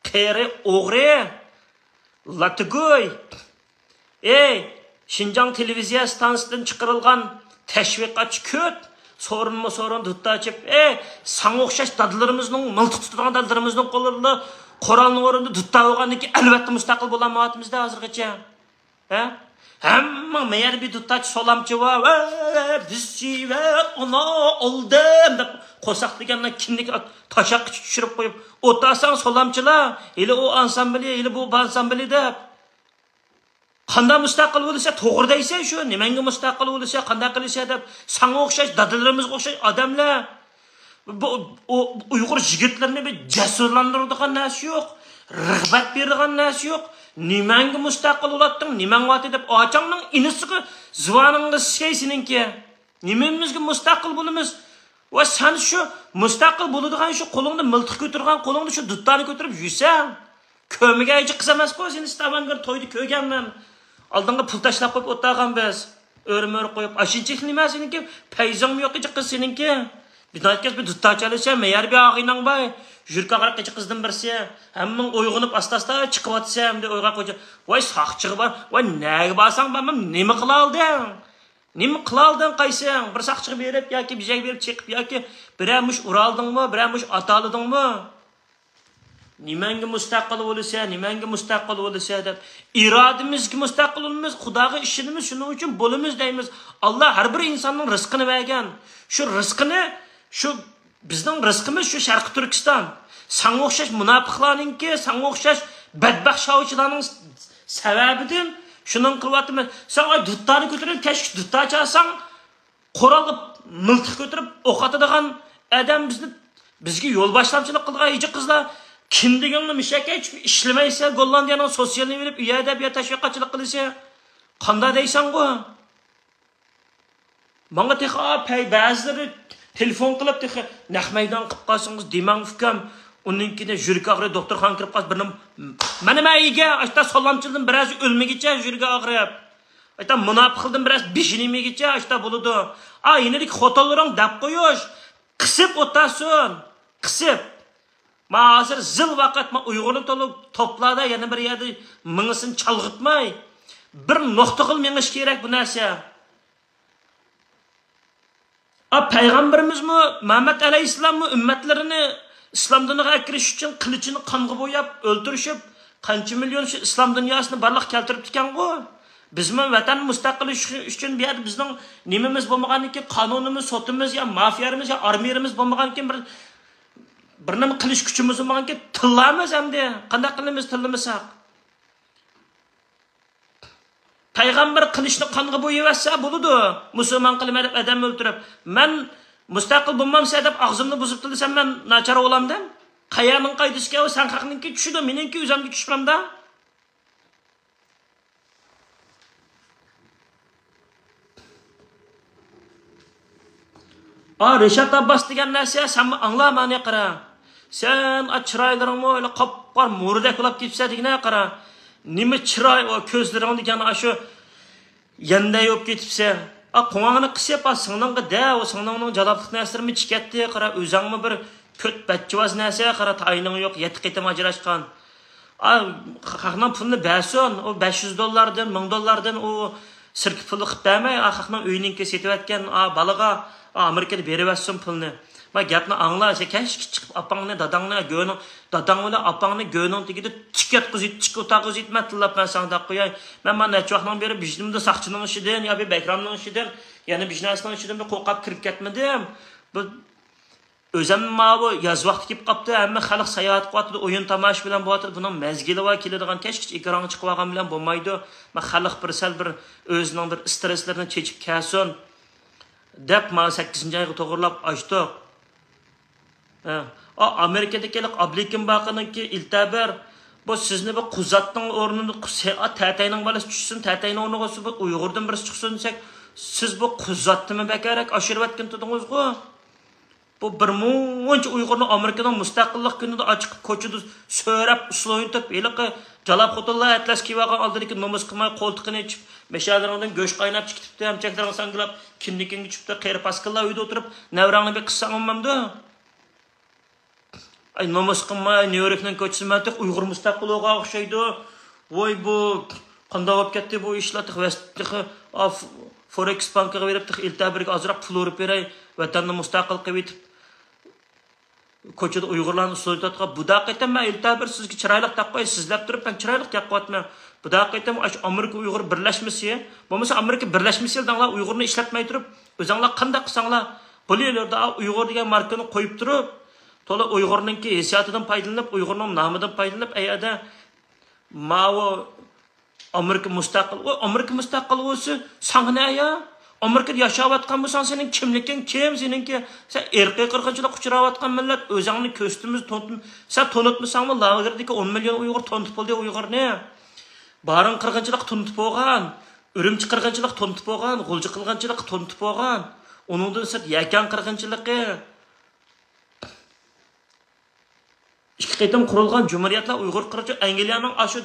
قېرى ئوغرى، لاتىگۇي. ئەي شىنجاڭ تېلېۋىزىيە ستانسىسىدىن چىقىرىلغان تەشۋىقاتچى كۆت، سورۇنمۇ سورۇن دۇتتا ئېچىپ، ئەي ساڭا ئوخشاش دادىلىرىمىزنىڭ، مىلتىق تۇتىدىغان دادىلىرىمىزنىڭ قولىدا قورالنىڭ ئورنىدا دۇتتا بولغاندىن كېيىن ئەلۋەتتە مۇستەقىل بولالمايۋاتىمىز-دە ھازىرغىچە. ھە؟ ھەممىڭ مەيەر بىر دۇتتاچ سولامچى ۋە، ۋە، بىزچى ۋە، ئانا ئالدىم دەپ قورساق دېگەننى كىندىك تاشاققىچە چۈشۈرۈپ قويۇپ ئولتۇرساڭ سولامچىلار، ھېلى ئۇ ئانسامبىلى، ھېلى بۇ ئانسامبىلى دەپ. قانداق مۇستەقىل بولىسەن؟ توغرا دەيسەن شۇ. نېمەڭگە مۇستەقىل بولىسەن؟ قانداق قىلىسەن دەپ. ساڭا ئوخشاش، دادىلىرىمىزغا ئوخشاش ئادەملەر. بۇ، ئۇ، ئۇيغۇر يىگىتلىرىنى بىر جەسۇرلاندۇرىدىغان نەرسە يوق. رىغبەت بېرىدىغان نەرسە يوق. نېمەڭگە مۇستەقىل بولاتتىڭ، نېمەڭ بارتى دەپ ئاچاڭنىڭ ئىنىسىغا زۇۋانىڭغا سىكەي سېنىڭكى. نېمىمىزگە مۇستەقىل بولىمىز؟ ۋە سەن شۇ مۇستەقىل بولىدىغان شۇ قولۇڭدا مىلتىق كۆتۈرگەن قولۇڭدا شۇ دۇتارنى كۆتۈرۈپ يۈرسەڭ، كۆرمىگەن ھېچ قىز ئەمەسقۇ سېنى ستاۋانگېر تويدا كۆرگەنمەن. ئالدىڭغا پۇل تاشلاپ قويۇپ ئولتۇرغان بىز. ئۆرە-مۆرە قويۇپ، ئاشۇنچىلىك نېمە سېنىڭكى؟ پەيزىڭمۇ يوق ھېچ قىز سېنىڭكى. بىر ناھايىتى بىر دۇتار چالىسەن، مەيەر بىر ئاغىنەڭ بار. يۈرىكى ئاغرىق ھېچ قىزدىن بىرسى. ھەممىڭ ئويغىنىپ ئاستا-ئاستا چىقىۋاتىسەن، ئەمدى ئويغاق خوجا. ۋاي ساقچىغا بار، ۋاي نەگە بارساڭ بارمام، نېمە قىلالدىڭ؟ نېمە قىلالدىڭ قايسىڭ؟ بىر ساقچىغا بېرىپ ياكى بىر جايغا بېرىپ چېقىپ ياكى بىرەر مۇش ئۇرالدىڭمۇ، بىرەر مۇش ئاتالىدىڭمۇ؟ نېمەڭگە مۇستەقىل بولىسەن، نېمەڭگە مۇستەقىل بولىسەن دەپ، ئىرادىمىزگە مۇستەقىل بولىمىز، خۇداغا ئىشىنىمىز، شۇنىڭ ئۈچۈن بولىمىز دەيمىز. ئاللا ھەر بىر ئىنساننىڭ رىزقىنى بەرگەن. شۇ رىزقىنى، شۇ بىزنىڭ رىزقىمىز شۇ شەرقىي تۈركىستان. ساڭا ئوخشاش مۇناپىقلارنىڭكى، ساڭا ئوخشاش بەتبەخت شاۋچىلارنىڭ سەۋەبىدىن شۇنىڭ قىلىۋاتىمىز. سەن ئاي دۇتارنى كۆتۈرۈپ، كەچكىچە دۇتار چالساڭ، قورالغا مىلتىق كۆتۈرۈپ ئوق ئاتىدىغان ئادەم بىزنى، بىزگە يول باشلامچىلىق قىلىدىغان ھىجى قىزلار، كىندىكىڭنى مۇشەككە ئىچىپ ئىشلىمەيسەن، گوللاندىيەنىڭ سوتسىيالىنى بېرىپ، ئۇ يەردە بۇ يەردە تەشۋىقاتچىلىق قىلىسەن. قانداق دەيسەنغۇ؟ ماڭا تېخى، ئا، پەي، بەزىلىرى تېلېفون قىلىپ، تېخى نەق مەيدان قىلىپ قالسىڭىز دېمەڭ ئۇكام. ئۇنىڭ كېيىن يۈرىكى ئاغرىپ دوختۇرخانىغا كىرىپ قالسا، بىرنى، مانا مەن ئىگە، ئاشتا سالامچىلىدىن بىرەرسى ئۆلمىگىچە يۈرىكى ئاغرىپ. ئاشتا مۇناپىقلىدىن بىرەرسى بېشىنى يېمىگىچە ئاشتا بولىدۇ. ئا، يېنىدىكى خوتۇنلىرىڭ دەپ قويۇش، قىسىپ ئولتۇرسۇن، قىسىپ. ما ھازىر زىل ۋاقىت، ما ئۇيغۇرنى تولۇق توپلاردا يەنە بىر يەردە مېڭىسىنى چالغىتماي، بىر نۇقتىغىلا مېڭىش كېرەك بۇ نەرسە. ئا، پەيغەمبىرىمىزمۇ، مۇھەممەد ئەلەيھىسسالاممۇ ئۈممەتلىرىنى ئىسلام دىنىغا ئەكىرىش ئۈچۈن قىلىچىنى قانغا بوياپ ئۆلتۈرۈشۈپ، قانچە مىليون شۇ ئىسلام دۇنياسىنى بارلىققا كەلتۈرۈپتىكەنغۇ. بىزمۇ ۋەتەن مۇستەقىل ئۈچۈن بۇ يەردە بىزنىڭ نېمىمىز بولمىغاندىكىن، قانۇنىمىز، سوتىمىز يا مافىيەمىز يا ئارمىيەمىز بولمىغاندىكىن، بىر، بىر نېمە قىلىش كۈچىمىز بولمىغاندىكىن، تىللارمىز ئەمدى. قانداق قىلىمىز تىللىمىساق؟ پەيغەمبەر قىلىچنى قانغا بويىۋەتسە بولىدۇ. مۇسۇلمان قىلىمەن دەپ ئادەم ئۆلتۈرۈپ، مەن مۇستەقىل بولمامسەن دەپ ئاغزىمنى بۇزۇپتۇ دېسەم، مەن ناچار بولامدىم؟ قەيەرنىڭ قايدىسىكەن ئۇ؟ سەن خەقنىڭكى چۈشىدۇ، مېنىڭكى ئۆزۈمگە چۈشمەمدە. ئا، رىشات ئابباس دېگەن نەرسە، سەنمۇ ئاڭلا مانا قارا. سەن ئا، چىرايلىرىڭمۇ ئۆلە قاپقارا مورىدەك بولاپ كېتىپسەن دېگىنە قارا. نېمە چىراي ئۇ كۆزلىرىڭ دېگەن ئاشۇ يەندەي بولۇپ كېتىپسەن. ئا، قوڭاڭنى قىسىپ، ئا، سىڭلىڭغا دە، ئۇ سىڭلىڭنىڭ جالاپلىق نەرسىلىرىمۇ چىكەتتى قارا. ئۆزەڭمۇ بىر كۆت بەچچىۋاز نەرسە قارا، تايىنىڭ يوق، يەتتە قېتىم ئاجراشقان. ئا، خەقنىڭ پۇلىنى بەرسۇن. ئۇ بەش يۈز دوللاردىن، مىڭ دوللاردىن ئۇ سىركە پۇلى قىلىپ بەرمەي، ئا، خەقنىڭ ئۆيىنىڭكى سېتىۋەتكەن، ئا، بالىغا، ئا، ئامېرىكىدا بېرىۋەتسۇن پۇلنى. ما گەپنى ئاڭلا، سەن كەچكە چىقىپ ئاپاڭنى، داداڭنى، گۆنىڭ، داداڭ بىلەن ئاپاڭنى گۆنىڭ تېگىدە تىك ياتقۇزۇيت، تىك ئوتاققۇزۇيت، مەن تىللاپ مەن ساڭا دەپ قوياي. مەن مانا نەچچە ۋاقىتنىڭ بېرى بىژنىمدا ساقچىنىڭ ئىشىدىن يا بىر بەكرامنىڭ ئىشىدىن، يەنە بىر نەرسىنىڭ ئىشىدىن بىر قورقۇپ كىرىپ كەتمىدىم. بۇ ئۆزەم ماۋۇ ياز ۋاقتى كېلىپ قاپتۇ، ھەممە خەلق ساياھەت قىلىۋاتىدۇ، ئويۇن تاماشا بىلەن بولۇۋاتىدۇ. بۇنىڭ مەزگىلى بار، كېلىدىغان كەچكىچە ئېكرانغا چىقىۋالغان بىلەن بولمايدۇ. ما خەلق بىر سەل بىر ئۆزىنىڭ بىر سترېسلىرىنى چېچىپ كەلسۇن دەپ، ما سەككىزىنچى ئايغا توغرىلاپ ئاچتۇق. ھە. ئا، ئامېرىكىدىكى ھېلىقى ئابلىكىم باقىنىڭكى ئىلتەبەر، بۇ سىزنى بىر قۇزاتنىڭ ئورنىدا قۇس-، ئا، تەتەينىڭ بالىسى چۈشسۇن، تەتەينىڭ ئورنىغا بىر ئۇيغۇردىن بىرسى چىقسۇن دېسەك، سىز بۇ قۇزاتنىمۇ بەكرەك ئاشۇرۇۋەتكىن تۇردىڭىزغۇ. بۇ بىر مۇنچە ئۇيغۇرنى ئامېرىكىنىڭ مۇستەقىللىق كۈنىدە ئاچىقىپ كوچىدا سۆرەپ، ئۇسسۇل ئوينىتىپ، ھېلىقى جالاپ خوتۇنلار ئەتلەس كىيىۋالغان ئالدىدىكى نومۇس قىلماي قولتۇقىنى ئېچىپ، مەشەلىرىڭدىن گۆش قايناپ چىقىپ كېتىپتۇ، ئەمچەكلىرىڭ ساڭگىلاپ، كىندىكىڭگە چۈشۈپتۇ، قېرى پاسكىللار ئۆيدە ئولتۇرۇپ نەۋرەڭنى بېقىشساڭ بولمامدۇ؟ ئاي، نومۇس قىلماي، نيۇ يوركنىڭ كوچىسى مەن تېخى ئۇيغۇر مۇستەقىل بولغان ئوخشايدۇ. ۋوي، بۇ قانداق بولۇپ كەتتى بۇ ئىشلار؟ تېخى ۋەس-، تېخى، ئا، ف-، فورېكس بانكىغا بېرىپ، تېخى ئىلتەبىرگە ئازراق پۇل ئۇرۇپ بېرەي، ۋەتەننى مۇستەقىل قىلىۋېتىپ، كوچىدا ئۇيغۇرلارنى ئۇسسۇل ئېتىۋاتقان. بۇدا قېتىم مەن ئىلتەبىر سىزگە چىرايلىق دەپ قوياي، سىزلەپ تۇرۇپ مەن چىرايلىق گەپ قىلىۋاتىمەن. بۇدا قېتىم ئاشۇ ئامېرىكا ئۇيغۇر بىرلەشمىسى، بولمىسا ئامېرىكا بىرلەشمىسى دەڭلار، ئۇيغۇرنى ئىشلەتمەي تۇرۇپ، ئۆزەڭلار قانداق قىلساڭلار، بولۇۋېرىدۇ. ئۇيغۇر دېگەن ماركىنى قويۇپ تۇرۇپ، تولا ئۇيغۇرنىڭكى ھېسسىياتىدىن پايدىلىنىپ، ئۇيغۇرنىڭ نامىدىن پايدىلىنىپ، ئەي ئەدە، ماۋۇ ئامېرىكا مۇستەقىل، ئۇ ئامېرىكا مۇستەقىل بولسا، ساڭا نە يا؟ ئامېرىكىدا ياشاۋاتقان بولساڭ، سېنىڭ كىملىكىڭ كىم؟ سېنىڭكى، سەن ئىرقىي قىرغىنچىلىققا ئۇچراۋاتقان مىللەت، ئۆزۈڭنى كۆرسىتىمىز، تونۇتم-، سەن تونۇتمىساڭمۇ، لاگېردىكى ئون مىليون ئۇيغۇر تونۇتۇپ بولدى ئۇيغۇرنى. بارىن قىرغىنچىلىققا تونۇتۇپ بولغان، ئۈرۈمچى قىرغىنچىلىققا تونۇتۇپ بولغان، غۇلجا قىرغىنچىلىققا تونۇتۇپ بولغان. ئۇنىڭدىن سىرت، يەكەن قىرغىنچىلىقى. ئىككى قېتىم قۇرۇلغان جۇمھۇرىيەتلەر ئۇيغۇر قىرغىنچىلىقى. ئەنگلىيەنىڭ ئاشۇ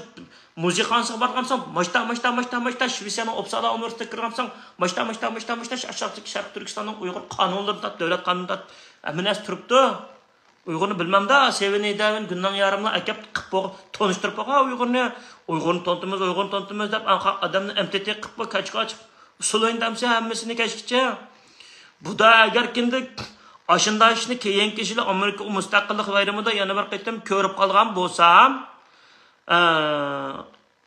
مۇزىكخانىسىغا بارغانساڭ، ماشتا، ماشتا، ماشتا، ماشتا، شىۋېتسىيەنىڭ ئوپسالا ئۇنىۋېرسىتېتىغا كىرگەنساڭ، ماشتا، ماشتا، ماشتا، ماشتا، ئاشۇ شەرقىي تۈركىستاننىڭ ئۇيغۇر قانۇنلىرىنى تارت، دۆلەت قانۇنىنى تارت، ھەممە نەرسە تۇرۇپتۇ. ئۇيغۇرنى بىلمەمدا، سېۋېن ئېدەۋېن، گۈنناڭ يارىملار ئەكەپ قىپ بو-، تونۇشتۇرۇپ بوغان ئۇيغۇرنى. ئۇيغۇرنى تونۇتىمىز، ئۇيغۇرنى تونۇتىمىز دەپ، ئاڭقا ئادەمنى ئەمتىتى قىپ بو-، كاچكا ئاچىپ، ئۇسسۇل ئوينىتامسەن ھەممىسىنى كەچكىچە. بۇدا ئەگەر كىندىك ئاشۇنداق ئىشنى كېيىنكى يىلى ئامېرىكا مۇستەقىللىق بايرىمىدا يەنە بىر قېتىم كۆرۈپ قالغان بولسام، ئە،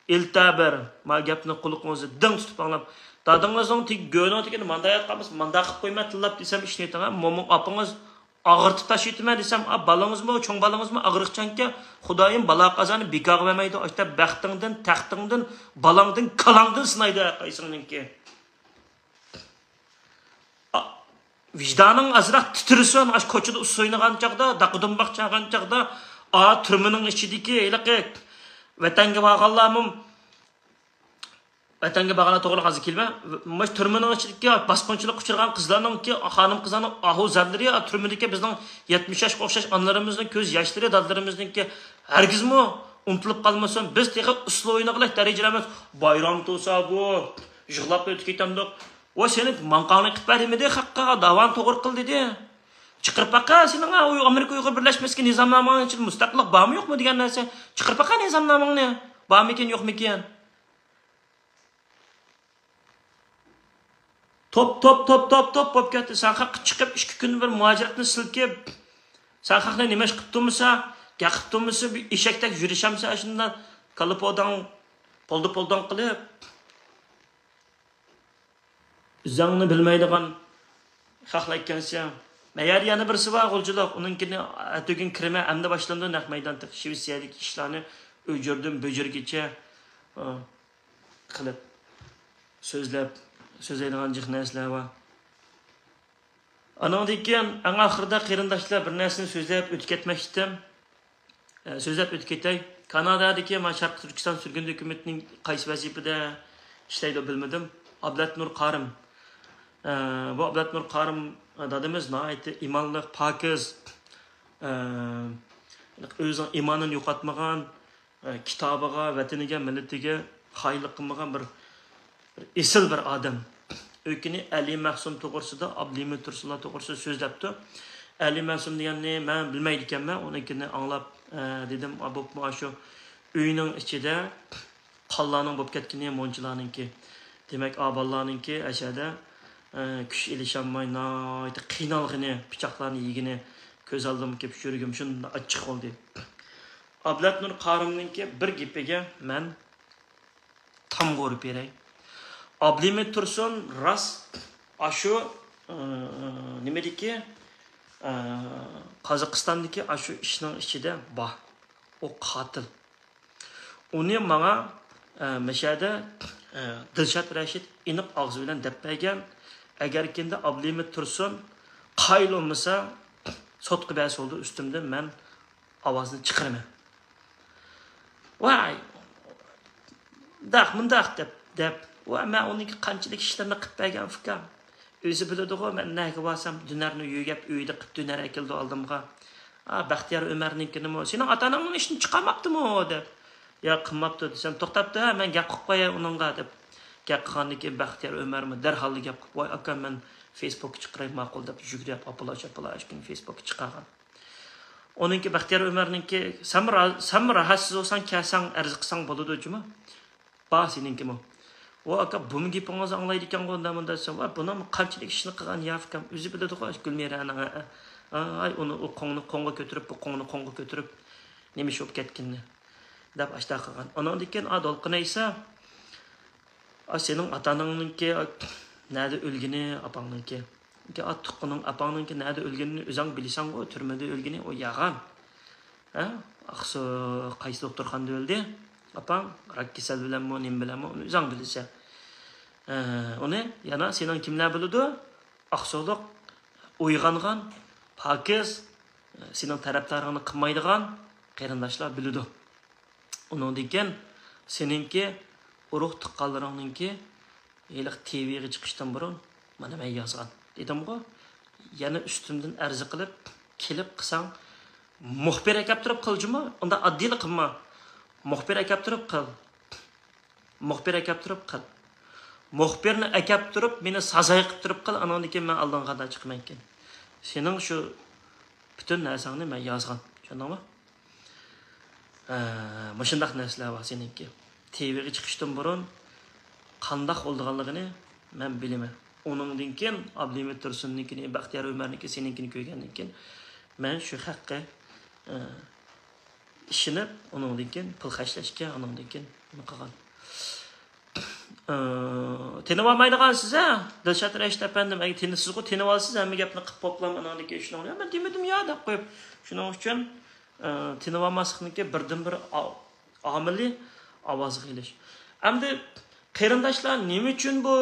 ئىلتەبىر، ما گەپنى قۇلىقىڭىزدا دىڭ تۇتۇپ ئاڭلاپ، دادىڭىزنىڭ تېگى گۆنىڭ تېگىدە مانداق ياتقان بولسا، مانداق قىلىپ قويماي تىللاپ دېسەم، ئىشنى ئېيتىڭ، ھە، مومىڭ ئاپىڭىز ئاغرىتىپ تاشلىۋېتىمەن دېسەم، ئا، بالىڭىزمۇ، چوڭ بالىڭىزمۇ ئاغرىقچانكەن، خۇدايىم بالا قازانى بىكارغا بەرمەيدۇ، ئاشتا بەختىڭدىن، تەختىڭدىن، بالاڭدىن، كالاڭدىن سىنايدۇ ھەر قايسىڭنىڭكى. ئا، ۋىجدانىڭ ئازراق تىترىسۇن، ئاشۇ كوچىدا ئۇسسۇل ئوينىغان چاغدا، داقا دۇمباق چالغان چاغدا، ئا، تۈرمىنىڭ ئىچىدىكى ھېلىقى ۋەتەنگە بارغانلارمۇ، ۋەتەنگە بارغانلار توغرا ھازىر كېلىمەن. مۇشۇ تۈرمىنىڭ ئىچىدىكى باسقۇنچىلىققا ئۇچرىغان قىزلارنىڭكى، خانىم قىزلارنىڭ ئاھۇ زارلىرى، تۈرمىدىكى بىزنىڭ يەتمىش ياشقا ئوخشاش ئانىلىرىمىزنىڭ كۆز ياشلىرى، دادىلىرىمىزنىڭكى ھەرگىزمۇ ئۇنتۇلۇپ قالمىسۇن. بىز تېخى ئۇسسۇل ئوينىغۇدەك دەرىجىدە ئەمەس. بايرام تۇرسا بۇ، يىغلاپ ئۆتۈپ كېتەمدۇق. ۋاي سېنى ماڭقاڭنى قىلىپ بەر دېمىدى خەققە، داۋانى توغرا قىل دېدى. چىقىرىپ باقە سېنىڭ ئۇ ئامېرىكا ئۇيغۇر بىرلەشمىسىدىكى نىزامنامىڭنىڭ ئىچىدە مۇستەقىللىق بارمۇ يوقمۇ دېگەن نەرسە. چىقىرىپ باقە نىزامنامىڭنى. بارمىكىن يوقمىكىن. توپ، توپ، توپ، توپ، توپ بولۇپ كەتتى. سەن خەققە چىقىپ، ئىككى كۈن بىر مۇھاجىرەتنى سىلكىپ، سەن خەقنى نېمە ئىش قىلىپ تۇرمىسا، گەپ قىلىپ تۇرمىسا، بىر ئېشەكتەك يۈرۈشەمسە، ئاشۇنداق كاللا پوداڭ، پولدا پولداڭ قىلىپ. ئۆزۈڭنى بىلمەيدىغان خەقلەر ئىكەنسەن. مەيەردە يەنە بىرسى بار، غۇلجىلىق. ئۇنىڭكىنى ئەتىگۈن كىرىمەن، ئەمدى باشلىنىدۇ نەق مەيدان تېخى. شىۋېتسىيەدىكى ئىشلارنى ئۆجۈردىن بۆجۈرگىچە، ئۇ، قىلىپ سۆزلەپ، سۆزلەيدىغان جىق نەرسىلەر بار. ئانىڭدىن كېيىن ئەڭ ئاخىرىدا قېرىنداشلار بىر نەرسىنى سۆزلەپ ئۆتۈپ كەتمەكچىدىم. ئە، سۆزلەپ ئۆتۈپ كېتەي. كانادادىكى مانا شەرقىي تۈركىستان سۈرگۈندە ھۆكۈمىتىنىڭ قايسى ۋەزىپىدە ئىشلەيدۇ بىلمىدىم. ئابلەتنۇر قارىم. ئە، بۇ ئابلەتنۇر قارىم دادىمىز ناھايىتى ئىمانلىق، پاكىز، ئە، ئۆزىنىڭ ئىمانىنى يوقاتمىغان، ئە، كىتابىغا، ۋەتىنىگە، مىللىتىگە خائىنلىق قىلمىغان بىر، بىر ئېسىل بىر ئادەم. ئۆيكىنى ئەلى مەخسۇم توغرىسىدا، ئابلىمىت تۇرسۇنلار توغرىسىدا سۆزلەپتۇ. ئەلى مەخسۇم دېگەننى مەن بىلمەيدىكەنمەن، ئۇنىڭكىنى ئاڭلاپ، ئە، دېدىم، بوپمۇ ئاشۇ ئۆينىڭ ئىچىدە قانلارنىڭ بولۇپ كەتكىنى مونچىلارنىڭكى. دېمەك، ئا بالىلارنىڭكى ئەشەدە، ئە، كۈچ ئېلىشالماي ناھايىتى قىينالغىنى، پىچاقلارنى يېگىنى كۆز ئالدىمغا كېلىپ، يۈرىكىم شۇنداق ئاچچىق بولدى. ئابلەتنۇر قارىمنىڭكى بىر گېپىگە مەن تامغا ئۇرۇپ بېرەي. ئابلىمىت تۇرسۇن راست ئاشۇ، ئە، نېمىدىكى، ئە، قازاقىستاندىكى ئاشۇ ئىشنىڭ ئىچىدە بار. ئۇ قاتىل. ئۇنى ماڭا، ئە، مەشەدە، ئە، دىلشات رەشىت ئېنىق ئاغزى بىلەن دەپ بەرگەن. ئەگەر كىندە ئابلىمىت تۇرسۇن قايىل بولمىسا، سوتقا بەرسە بولىدۇ، ئۈستۈمدىن مەن ئاۋازنى چىقىرىمەن. ۋاي، داق، مۇنداق دەپ، دەپ. ۋا، مەن ئۇنىڭكى قانچىلىك ئىشلىرىنى قىلىپ بەرگەن ئۇكام. ئۆزى بىلىدىغۇ، مەن نەگە بارسام، دۈنەرنى يۆگەپ، ئۆيدە قىلىپ دۈنەر ئەكېلىدۇ ئالدىمغا. ئا، بەختىيار ئۆمەرنىڭكىنىمۇ، سېنىڭ ئاتا-ئاناڭنىڭ ئىشىنى چىقارماپتىمۇ؟ دەپ. ياق، قىلماپتۇ دېسەم، توختاپتۇ، ھە، مەن گەپ قىلىپ قوياي ئۇنىڭغا، دەپ. گەپ قىلغاندىن كېيىن بەختىيار ئۆمەرمۇ دەرھاللا گەپ قىلىپ، ۋاي ئاكا، مەن فېيسبۇكقا چىقىراي، ماقۇل، دەپ يۈگۈرۈپ ئاپىلاش، ئاپىلاش كۈنى فېيسبۇكقا چىقارغان. ئۇنىڭكى بەختىيار ئۆمەرنىڭكى، سەنمۇ را-، سەنمۇ راھەتسىز بولساڭ، كەلسەڭ ئەرز قىلساڭ بولىدۇ جۇمۇ. بار سېنىڭكىمۇ. ۋا ئاكا، بۇمۇ گېپىڭىزنى ئاڭلايدىكەنغۇ، ئۇنداق مۇنداق دېسەم، ۋا بۇنىڭ قانچىلىك ئىشنى قىلغان يا ئۇكام، ئۆزى بىلىدىغۇ، گۈلمىرەنىڭ، ھە، ھە. ئاي، ئۇنى، ئۇ قوڭنى قوڭغا كۆتۈرۈپ، بۇ قوڭنى قوڭغا كۆتۈرۈپ، نېمە ئىش بولۇپ كەتكىنىنى، دەپ ئاشتا قىلغان. ئۇنىڭدىن كېيىن، ئا، دولقۇن ئەيسا، ئا، سېنىڭ ئاتا-ئاناڭنىڭكى نەدە ئۆلگىنى، ئاپاڭنىڭكى. ئا، تۇغقىنىڭ، ئاپاڭنىڭكى نەدە ئۆلگىنىنى ئۆزۈڭ بىلىسەنغۇ، تۈرمىدە ئۆلگىنى، ئۇ يالغان. ھە؟ ئاقسۇ، قايسى دوختۇرخانىدا ئۆلدى؟ ئاپاڭ راك كېسەل بىلەنمۇ، نېمە بىلەنمۇ، ئۇنى ئۆزۈڭ بىلىسەن. ھە، ئۇنى يەنە سېنىڭ كىملەر بىلىدۇ؟ ئاقسۇلۇق، ئويغانغان، پاكىز، سېنىڭ تەرەپدارىڭنى قىلمايدىغان قېرىنداشلار بىلىدۇ. ئۇنىڭدىن كېيىن سېنىڭكى ئۇرۇق تۇغقانلىرىڭنىڭكى ھېلىقى تىۋىغا چىقىشتىن بۇرۇن مانا مەن يازغان دېدىمغۇ. يەنە ئۈستۈمدىن ئەرز قىلىپ، كېلىپ قىلساڭ، مۇخبىر ئەكەپ تۇرۇپ قىل جۇمۇ. ئۇنداق ئاددىيلا قىلما. مۇخبىر ئەكەپ تۇرۇپ قىل. مۇخبىر ئەكەپ تۇرۇپ قىل. مۇخبىرنى ئەكەپ تۇرۇپ، مېنى سازاي قىلىپ تۇرۇپ قىل، ئانىڭدىن كېيىن مەن ئالدىڭغا قانداق چىقىمەنكىن؟ سېنىڭ شۇ پۈتۈن نەرسەڭنى مەن يازغان، چۈشەندىڭمۇ؟ ھە، مۇشۇنداق نەرسىلەر بار سېنىڭكى. تىۋىغا چىقىشتىن بۇرۇن قانداق بولىدىغانلىقىنى مەن بىلىمەن. ئۇنىڭدىن كېيىن ئابلىمىت تۇرسۇننىڭكىنى، بەختىيار ئۆمەرنىڭكى، سېنىڭكىنى كۆرگەندىن كېيىن مەن شۇ خەققە، ئە، ئىشىنىپ، ئۇنىڭدىن كېيىن پۇل خەجلەشكە، ئۇنىڭدىن كېيىن نېمە قىلغان. ئى، تىنىۋالمايدىغانسىز ھە، دىلشات رەشىت ئەپەندىم، ئەگەر تىنىسىزغۇ، تىنىۋالسىز، ھەممە گەپنى قىلىپ بوپلام، ئاناندىن كېيىن شۇنىڭ بىلەن مەن دېمىدىم يا دەپ قويۇپ، شۇنىڭ ئۈچۈن، ئى، تىنىۋالماسلىقنىڭكى بىردىنبىر ئا-، ئامىلى ئاۋازغا ئېلىش. ئەمدى قېرىنداشلار، نېمە ئۈچۈن بۇ،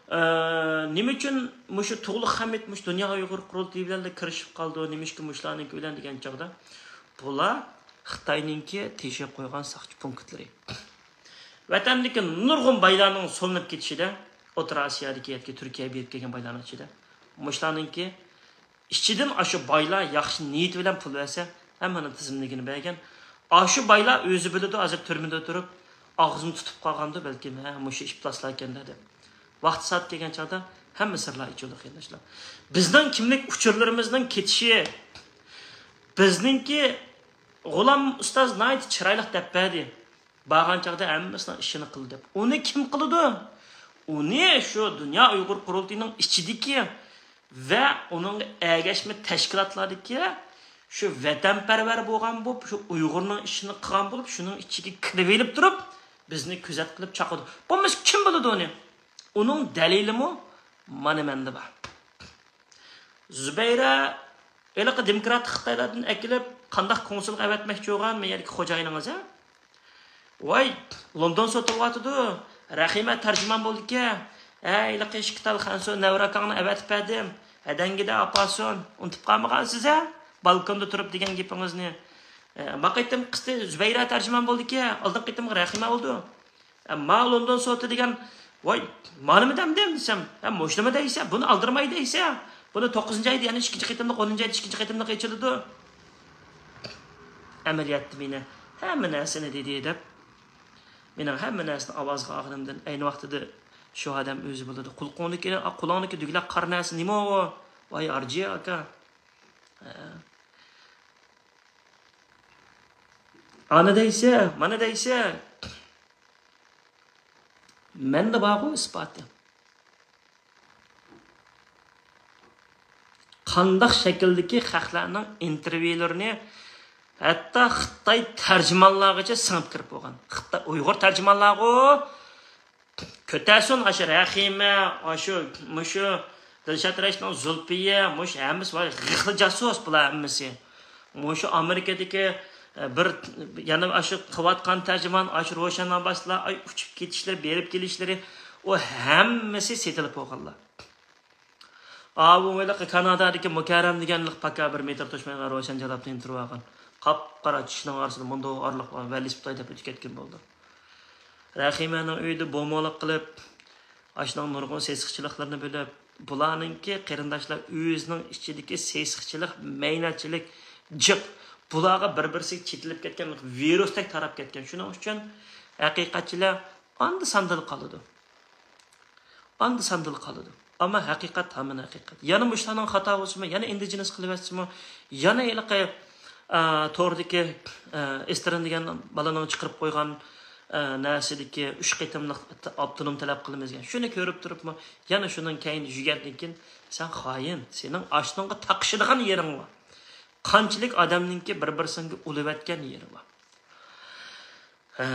ئى، نېمە ئۈچۈن مۇشۇ تۇغلۇق خەمىت مۇشۇ دۇنيا ئۇيغۇر قۇرۇلتىيى بىلەن كىرىشىپ قالىدۇ، نېمىشقا مۇشۇلارنىڭكى بىلەن دېگەن چاغدا، بۇلار خىتاينىڭكى تېشىپ قويغان ساقچى پونكىتلىرى. ۋەتەندىكى نۇرغۇن بايلارنىڭ سولىنىپ كېتىشىدە، ئوتتۇرا ئاسىيادىكى ياكى تۈركىيەگە بېرىپ كەلگەن بايلارنىڭ ئىچىدە، مۇشۇلارنىڭكى ئىچىدىن ئاشۇ بايلار ياخشى نىيىتى بىلەن پۇل بەرسە، ھەممىنىڭ تىزىملىكىنى بەرگەن. ئاشۇ بايلار ئۆزى بىلىدۇ، ھازىر تۈرمىدە تۇرۇپ، ئاغزىنى تۇتۇپ قالغاندۇ، بەلكىم، ھە، مۇشۇ ئىپلاسلاركەن دەپ. ۋاقتى سائەت كەلگەن چاغدا ھەممە سىرلار ئېچىلىدۇ، قېرىنداشلار. بىزنىڭ كىملىك ئۇچۇرلىرىمىزنىڭ كېتىشى، بىزنىڭكى غۇلام ئۇستاز ناھايىتى چىرايلىق دەپ بەردى. بارغان چاغدا ھەممىسىنىڭ ئىشىنى قىلدى دەپ. ئۇنى كىم قىلىدۇ؟ ئۇنى شۇ دۇنيا ئۇيغۇر قۇرۇلتىيىنىڭ ئىچىدىكى ۋە ئۇنىڭغا ئەگەشمە تەشكىلاتلاردىكى شۇ ۋەتەنپەرۋەر بولغان بولۇپ، شۇ ئۇيغۇرنىڭ ئىشىنى قىلغان بولۇپ، شۇنىڭ ئىچىگە كىرىۋېلىپ تۇرۇپ، بىزنى كۆزەت قىلىپ چاقىدۇ. بولمىسا كىم بىلىدۇ ئۇنى؟ ئۇنىڭ دەلىلىمۇ مانا مەندە بار. زۇبەيرە ھېلىقى دېموكراتىك خىتايلاردىن ئەكېلىپ، قانداق كونسۇلغا ئەۋەتمەكچى بولغان مەن يەردىكى خوجايىنىڭىز، ھە؟ ۋاي، لوندون سوتى بولۇۋاتىدۇ. رەھىمە تەرجىمان بولىدىكەن. ھە، ھېلىقى ئىككى تال خەنزۇ نەۋرە ئاكاڭنى ئەۋەتىپ بەردىم. ھەدەڭگىدە ئاپارسۇن. ئۇنتۇپ قالمىغانسىز، ھە؟ بالكوندا تۇرۇپ دېگەن گېپىڭىزنى. ئە، ما قېتىم قىستى زۇبەيرە تەرجىمان بولىدىكەن. ئالدىنقى قېتىمغا رەھىمە بولدى. ئە، ما لوندون سوتى دېگەن ۋاي، مانىمۇ دەمدىم دېسەم، ھە، مۇشۇنىمۇ دەيسە، بۇنى ئالدىرماي دەيسە، بۇنى توققۇزىنچى ئايدا يەنە ئىككىنچى قېتىملىق، ئونىنچى ئايدا ئىككىنچى قېتىملىق ئېچىلىدۇ. ئەمەلىيەتتە مېنى ھەممە نەرسىنى دېدى دەپ، مېنىڭ ھەممە نەرسىنى ئاۋازغا ئالغىنىمدىن ئەينى ۋاقتىدا شۇ ئادەم ئۆزى بىلىدۇ. قۇلىقىڭدىكى، قۇلاقنىڭدىكى دۈگىلەك قارا نەرسە نېمە ئۇ؟ ۋاي، ئارجى ئاكا. ھە. ئانا دەيسە، مانا دەيسە. مەندە بارغۇ ئىسپاتى. قانداق شەكىلدىكى خەقلەرنىڭ ئىنتېرۋيۇلىرىنى ھەتتا خىتاي تەرجىمانلارغىچە سىڭىپ كىرىپ بولغان. خىتاي، ئۇيغۇر تەرجىمانلارغۇ كۆتەرسۇن ئاشۇ رەھىمە، ئاشۇ، مۇشۇ دىلشات رەشىتنىڭ زۇلپىيە، مۇشۇ ھەممىسى بار، غىخلا جاسۇس بۇلار ھەممىسى. مۇشۇ ئامېرىكىدىكى، ئە، بىر، يەنە ئاشۇ قىلىۋاتقان تەرجىمان، ئاشۇ روشەن ئابباسلار، ئاي، ئۇچۇپ كېتىشلىرى، بېرىپ كېلىشلىرى، ئۇ ھەممىسى سېتىلىپ بولغانلار. ئاۋۇ ھېلىقى كانادادىكى مۇكەررەم دېگەنلىك پاكا بىر مېتىر توشمايدىغان روشەن جانابنى ئىنتېرۋيۇ ئالغان. قاپقارا چىشىنىڭ ئارىسىدا مۇنداق ئارىلىق بار، ۋەلىس خىتاي دەپ ئۆتۈپ كەتكەن بولدى. رەھىمەنىڭ ئۆيىدە بومۇلۇق قىلىپ، ئاشۇنىڭ نۇرغۇن سېسىقچىلىقلىرىنى بىلىپ، بۇلارنىڭكى قېرىنداشلار ئۆزىنىڭ ئىچىدىكى سېسىقچىلىق، مەينەتچىلىك، جىق، بۇلارغا بىر-بىرسىگە چېتىلىپ كەتكەن، ۋىرۇستەك تاراپ كەتكەن. شۇنىڭ ئۈچۈن ھەقىقەتچىلەر ئاندا-ساندىلا قالىدۇ. ئاندا-ساندىلا قالىدۇ. ئەمما ھەقىقەت ھامان ھەقىقەت. يەنە مۇشۇلارنىڭ خاتا بولسىمۇ، يەنە ئىندىجېنىس قىلىۋەتسىمۇ، يەنە ھېلىقى، ئە، توردىكى، ئە، ئېستېرىن دېگەن بالىنىڭ چىقىرىپ قويغان، ئە، نەرسىدىكى ئۈچ قېتىملىق ئاپتونوم تەلەپ قىلىمىز دېگەن. شۇنى كۆرۈپ تۇرۇپمۇ، يەنە شۇنىڭ كەينىدە يۈگەندىن كېيىن، سەن خائىن، سېنىڭ ئاشۇنىڭغا تاقىشىدىغان يېرىڭ بار. قانچىلىك ئادەمنىڭكى بىر-بىرسىڭگە ئۇلىۋەتكەن يېرى بار. ھە،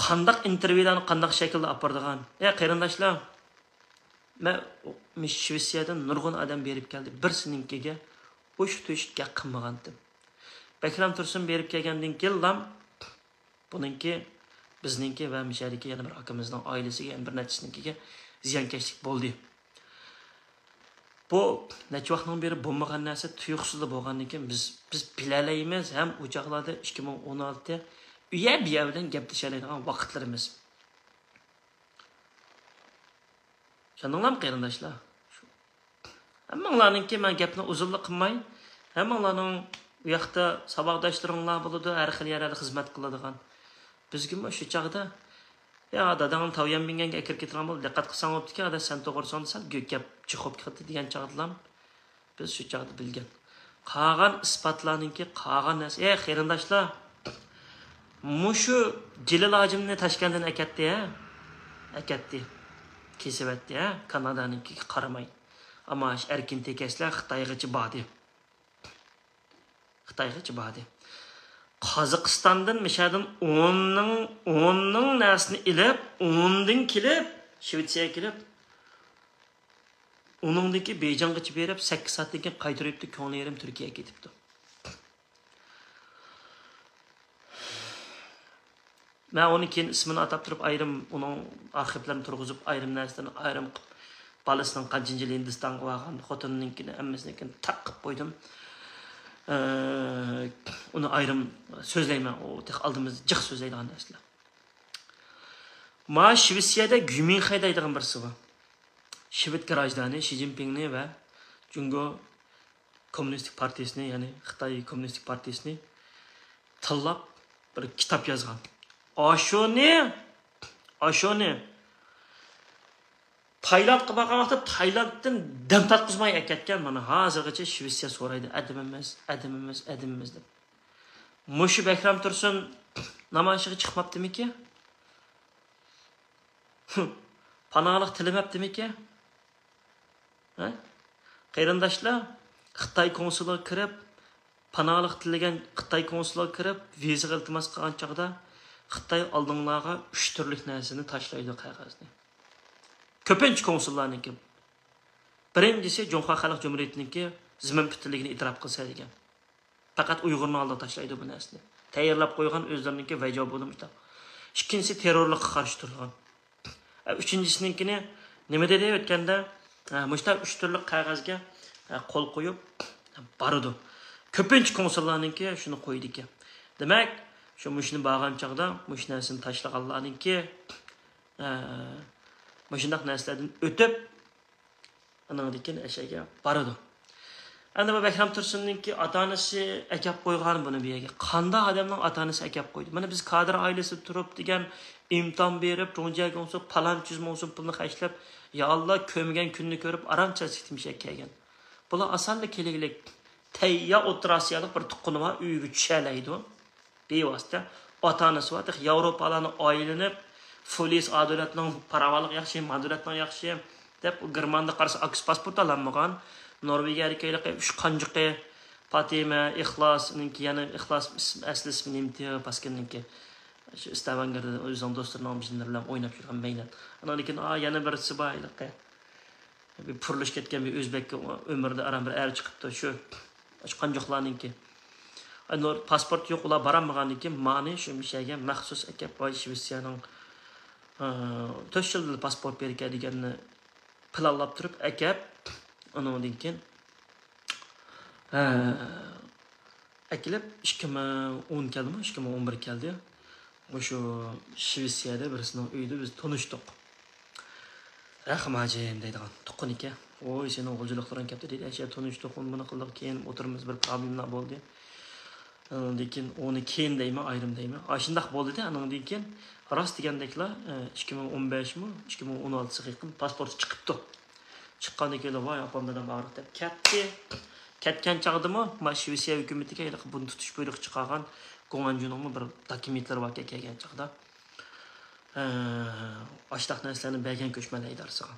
قانداق ئىنتېرۋيۇلارنى قانداق شەكىلدە ئاپپارىدىغان؟ ھە، قېرىنداشلار، مەن شىۋېتسىيەدىن نۇرغۇن ئادەم بېرىپ كەلدى. بىرسىنىڭكىگە ئۇش تۈش گەپ قىلمىغانتىم. بەكرەم تۇرسۇن بېرىپ كەلگەندىن كېيىنلا بۇنىڭكى، بىزنىڭكى ۋە مىشەدىكى يەنە بىر ئاكىمىزنىڭ ئائىلىسىگە، يەنە بىر نەچچىسىنىڭكىگە زىيانكەشلىك بولدى. بۇ نەچچە ۋاقىتنىڭ بېرى بولمىغان نەرسە تۇيۇقسىزلا بولغاندىن كېيىن بىز، بىز بىلەلەيمىز ھەم ئۇ چاغلاردا ئىككى مىڭ ئون ئالتە ئۇ يەر بۇ يەر بىلەن گەپلىشەلەيدىغان ۋاقىتلىرىمىز. چۈشەندىڭلارمۇ قېرىنداشلار؟ ھەممىڭلارنىڭكى، مەن گەپنى ئۇزۇنلا قىلماي، ھەممىڭلارنىڭ ئۇ ياقتا ساۋاقداشلىرىڭلار بولىدۇ، ھەر خىل يەرلەردە خىزمەت قىلىدىغان. بىزگىمۇ شۇ چاغدا، يا داداڭنى تاۋيەنبىڭگەنگە ئەكىرىپ كېتىدىغان بولدى، دىققەت قىلساڭ بوپتىكەن، ئاداش سەن توغرا سوڭدا سەل گۆ-، گەپ جىق بولۇپ كەتتى دېگەن چاغدىلا بىز شۇ چاغدا بىلگەن. قالغان ئىسپاتلارنىڭكى، قالغان نەرسە، ئەي قېرىنداشلار، مۇشۇ جېلىل ھاجىمنى تاشكەندتىن ئەكەتتى، ھە؟ ئەكەتتى. كېسىۋەتتى، ھە؟ كانادانىڭكىگە قارىماي. ئەمما ئەركىن تېكەسلەر خىتايغىچە باردى. خىتايغىچە باردى. قازاقىستاندىن مىشەدىن ئوننىڭ، ئوننىڭ نەرسىنى ئېلىپ، ئوندىن كېلىپ، شىۋېتسىيەگە كېلىپ، ئۇنىڭدىن كېيىن بېيجىڭغىچە بېرىپ، سەككىز سائەتتىن كېيىن قايتۇرۇپتۇ، كۆڭلى يېرىم تۈركىيەگە كېتىپتۇ. مەن ئۇنى كېيىن ئىسمىنى ئاتاپ تۇرۇپ، ئايرىم ئۇنىڭ ئارخىپلىرىنى تۇرغۇزۇپ، ئايرىم نەرسىلەرنى ئايرىم قىلىپ، بالىسىنىڭ قانچىنچى يىلى ھىندىستانغا بارغان، خوتۇنىنىڭكىنى، ھەممىسىنىڭكىنى تەق قىلىپ قويدۇم. ئى، ئۇنى ئايرىم سۆزلەيمەن، ئۇ تېخى ئالدىمىزدا جىق سۆزلەيدىغان نەرسىلەر. ما شىۋېتسىيەدە گۈمىنخەي دەيدىغان بىرسى بار. شىۋېت گراژدانى شى جىنپىڭنى ۋە جۇڭگو كوممۇنىستىك پارتىيىسىنى، يەنى خىتاي كوممۇنىستىك پارتىيىسىنى تىللاپ بىر كىتاب يازغان. ئاشۇنى، ئاشۇنى تايلاندقا بارغان ۋاقتىدا تايلاندتىن دەم تارتقۇزماي ئەكەتكەن. مانا ھازىرغىچە شىۋېتسىيە سورايدۇ، ئادىمىمىز، ئادىمىمىز، ئادىمىمىز دەپ. مۇشۇ بەكرەم تۇرسۇن نامايىشىغا چىقماپتىمىكى؟ پاناھلىق تىلىمەپتىمىكى؟ ھە؟ قېرىنداشلار، خىتاي كونسۇلىغا كىرىپ، پاناھلىق تىلىگەن خىتاي كونسۇلىغا كىرىپ، ۋىزىغا ئىلتىماس قىلغان چاغدا خىتاي ئالدىڭلارغا ئۈچ تۈرلۈك نەرسىنى تاشلايدۇ قەغەزنى. كۆپىنچە كونسۇللارنىڭكى. بىرىنچىسى، جۇڭخۇا خەلق جۇمھۇرىيىتىنىڭكى زېمىن پۈتۈنلۈكىنى ئېتىراپ قىلسا دېگەن. پەقەت ئۇيغۇرنىڭ ئالدىغا تاشلايدۇ بۇ نەرسىنى. تەييارلاپ قويغان ئۆزلىرىنىڭكى ۋەيجۇ بولۇم كىتاب. ئىككىنچىسى تېررورلۇققا قارشى تۇرىدىغان. ئە، ئۈچىنچىسىنىڭكىنى نېمە دېدى ئۆتكەندە؟ ئە، مۇشۇنداق ئۈچ تۈرلۈك قەغەزگە، ئە، قول قويۇپ بارىدۇ. كۆپىنچە كونسۇللارنىڭكى شۇنى قويىدىكەن. دېمەك، شۇ مۇشۇنى بارغان چاغدا مۇشۇ نەرسىنى تاشلىغانلارنىڭكى، ئە، مۇشۇنداق نەرسىلەردىن ئۆتۈپ، ئانىڭدىن كېيىن ئەشەگە بارىدۇ. ئەمدى بۇ بەھرام تۇرسۇننىڭكى ئاتا-ئانىسى ئەكەپ قويغان بۇنى بۇ يەرگە. قانداق ئادەمنىڭ ئاتا-ئانىسى ئەكەپ قويدى؟ مانا بىز كادىر ئائىلىسىدە تۇرۇپ دېگەن ئىمتىھان بېرىپ، جۇڭجيەگوڭسۇ پالان يۈز مىڭ سوم پۇلنى خەجلەپ، يا ئاللا، كۆرمىگەن كۈننى كۆرۈپ، ئاران چەتسىتمىشەك كەلگەن. بۇلار ئاسانلا كېلىگلىك تەييار ئوتتۇرا ئاسىيالىق بىر تۇغقىنى بار، ئۆيىگە چۈشەلەيدۇ. بىۋاسىتە ئاتا-ئانىسى بار، تېخى ياۋروپالارنى ئايلىنىپ، فۇلىس ئادالەتنىڭ پاراۋانلىقى ياخشى، مادالەتنىڭ ياخشى دەپ، ئۇ گېرمانىيەدە قارىسا، ئاكسىس پاسپورت ئالالمىغان. نورۋېگىيەدىكى ھېلىقى ئۈچ قانجۇقى، پاتىمە، ئىخلاسنىڭكى، يەنە ئىخلاس ئىسمى، ئەسلى ئىسمى نېمىتى، پاسكىننىڭكى. شۇ ئىستاۋانگېردە ئۆزىنىڭ دوستلىرىنىڭ بىلەن ئويناپ يۈرگەن مەينەت. ئانىڭدىن كېيىن، ئا، يەنە بىرسى بار ھېلىقى. بىر پۇرلىشىپ كەتكەن بىر ئۆزبەككە ئۆمرىدە ئاران بىر ئەر چىقىپتۇ، شۇ، شۇ قانجۇقلارنىڭكى. ئاي، نور-، پاسپورت يوق، ئۇلار بارالمىغاندىن كېيىن، مانى شۇ مىشەگە مەخسۇس ئەكەپ، ۋاي، شىۋېتسىيەنىڭ، ئە، تۆت يىلدىن پاسپورت بېرىكە دېگەننى پىلانلاپ تۇرۇپ ئەكەپ، ئۇنىڭدىن كېيىن، ئە، ئەكېلىپ، ئىككى مىڭ ئون كەلدىمۇ، ئىككى مىڭ ئون بىر كەلدى. مۇشۇ شىۋېتسىيەدە بىرسىنىڭ ئۆيىدە بىز تونۇشتۇق. رەھىم ھاجىم دەيدىغان تۇغقىنىكەن. ۋوي، سېنىڭ غۇلجىلىقلىرىڭ كەپتۇ دېدى. ئەشە تونۇشتۇق، ئۇنى بۇنى قىلدۇق، كېيىن ئولتۇرىمىز، بىر پروبلېمىلار بولدى. ئاندىن كېيىن ئۇنى كېيىن دەيمەن، ئايرىم دەيمەن. ئاشۇنداق بولدى-دە، ئانىڭدىن كېيىن راست دېگەندەكلا، ئىككى مىڭ ئون بەشمۇ، ئىككى مىڭ ئون ئالتىسىغا يېقىن پاسپورتى چىقىپتۇ. چىققاندىن كېيىن، ۋاي، ئاپام دادام ئاغرىق دەپ كەتتى. كەتكەن چاغدىمۇ، ما شىۋېتسىيە ھۆكۈمىتىگە ھېلىقى بۇنى تۇتۇش بۇيرۇقى چىقارغان گوڭئەنجۇنىڭمۇ بىر دوكۇمېنتلىرى باركەن كەلگەن چاغدا. ئاشۇنداق نەرسىلەرنى بەرگەن كۆچمەنلەر ئىدارىسىغا.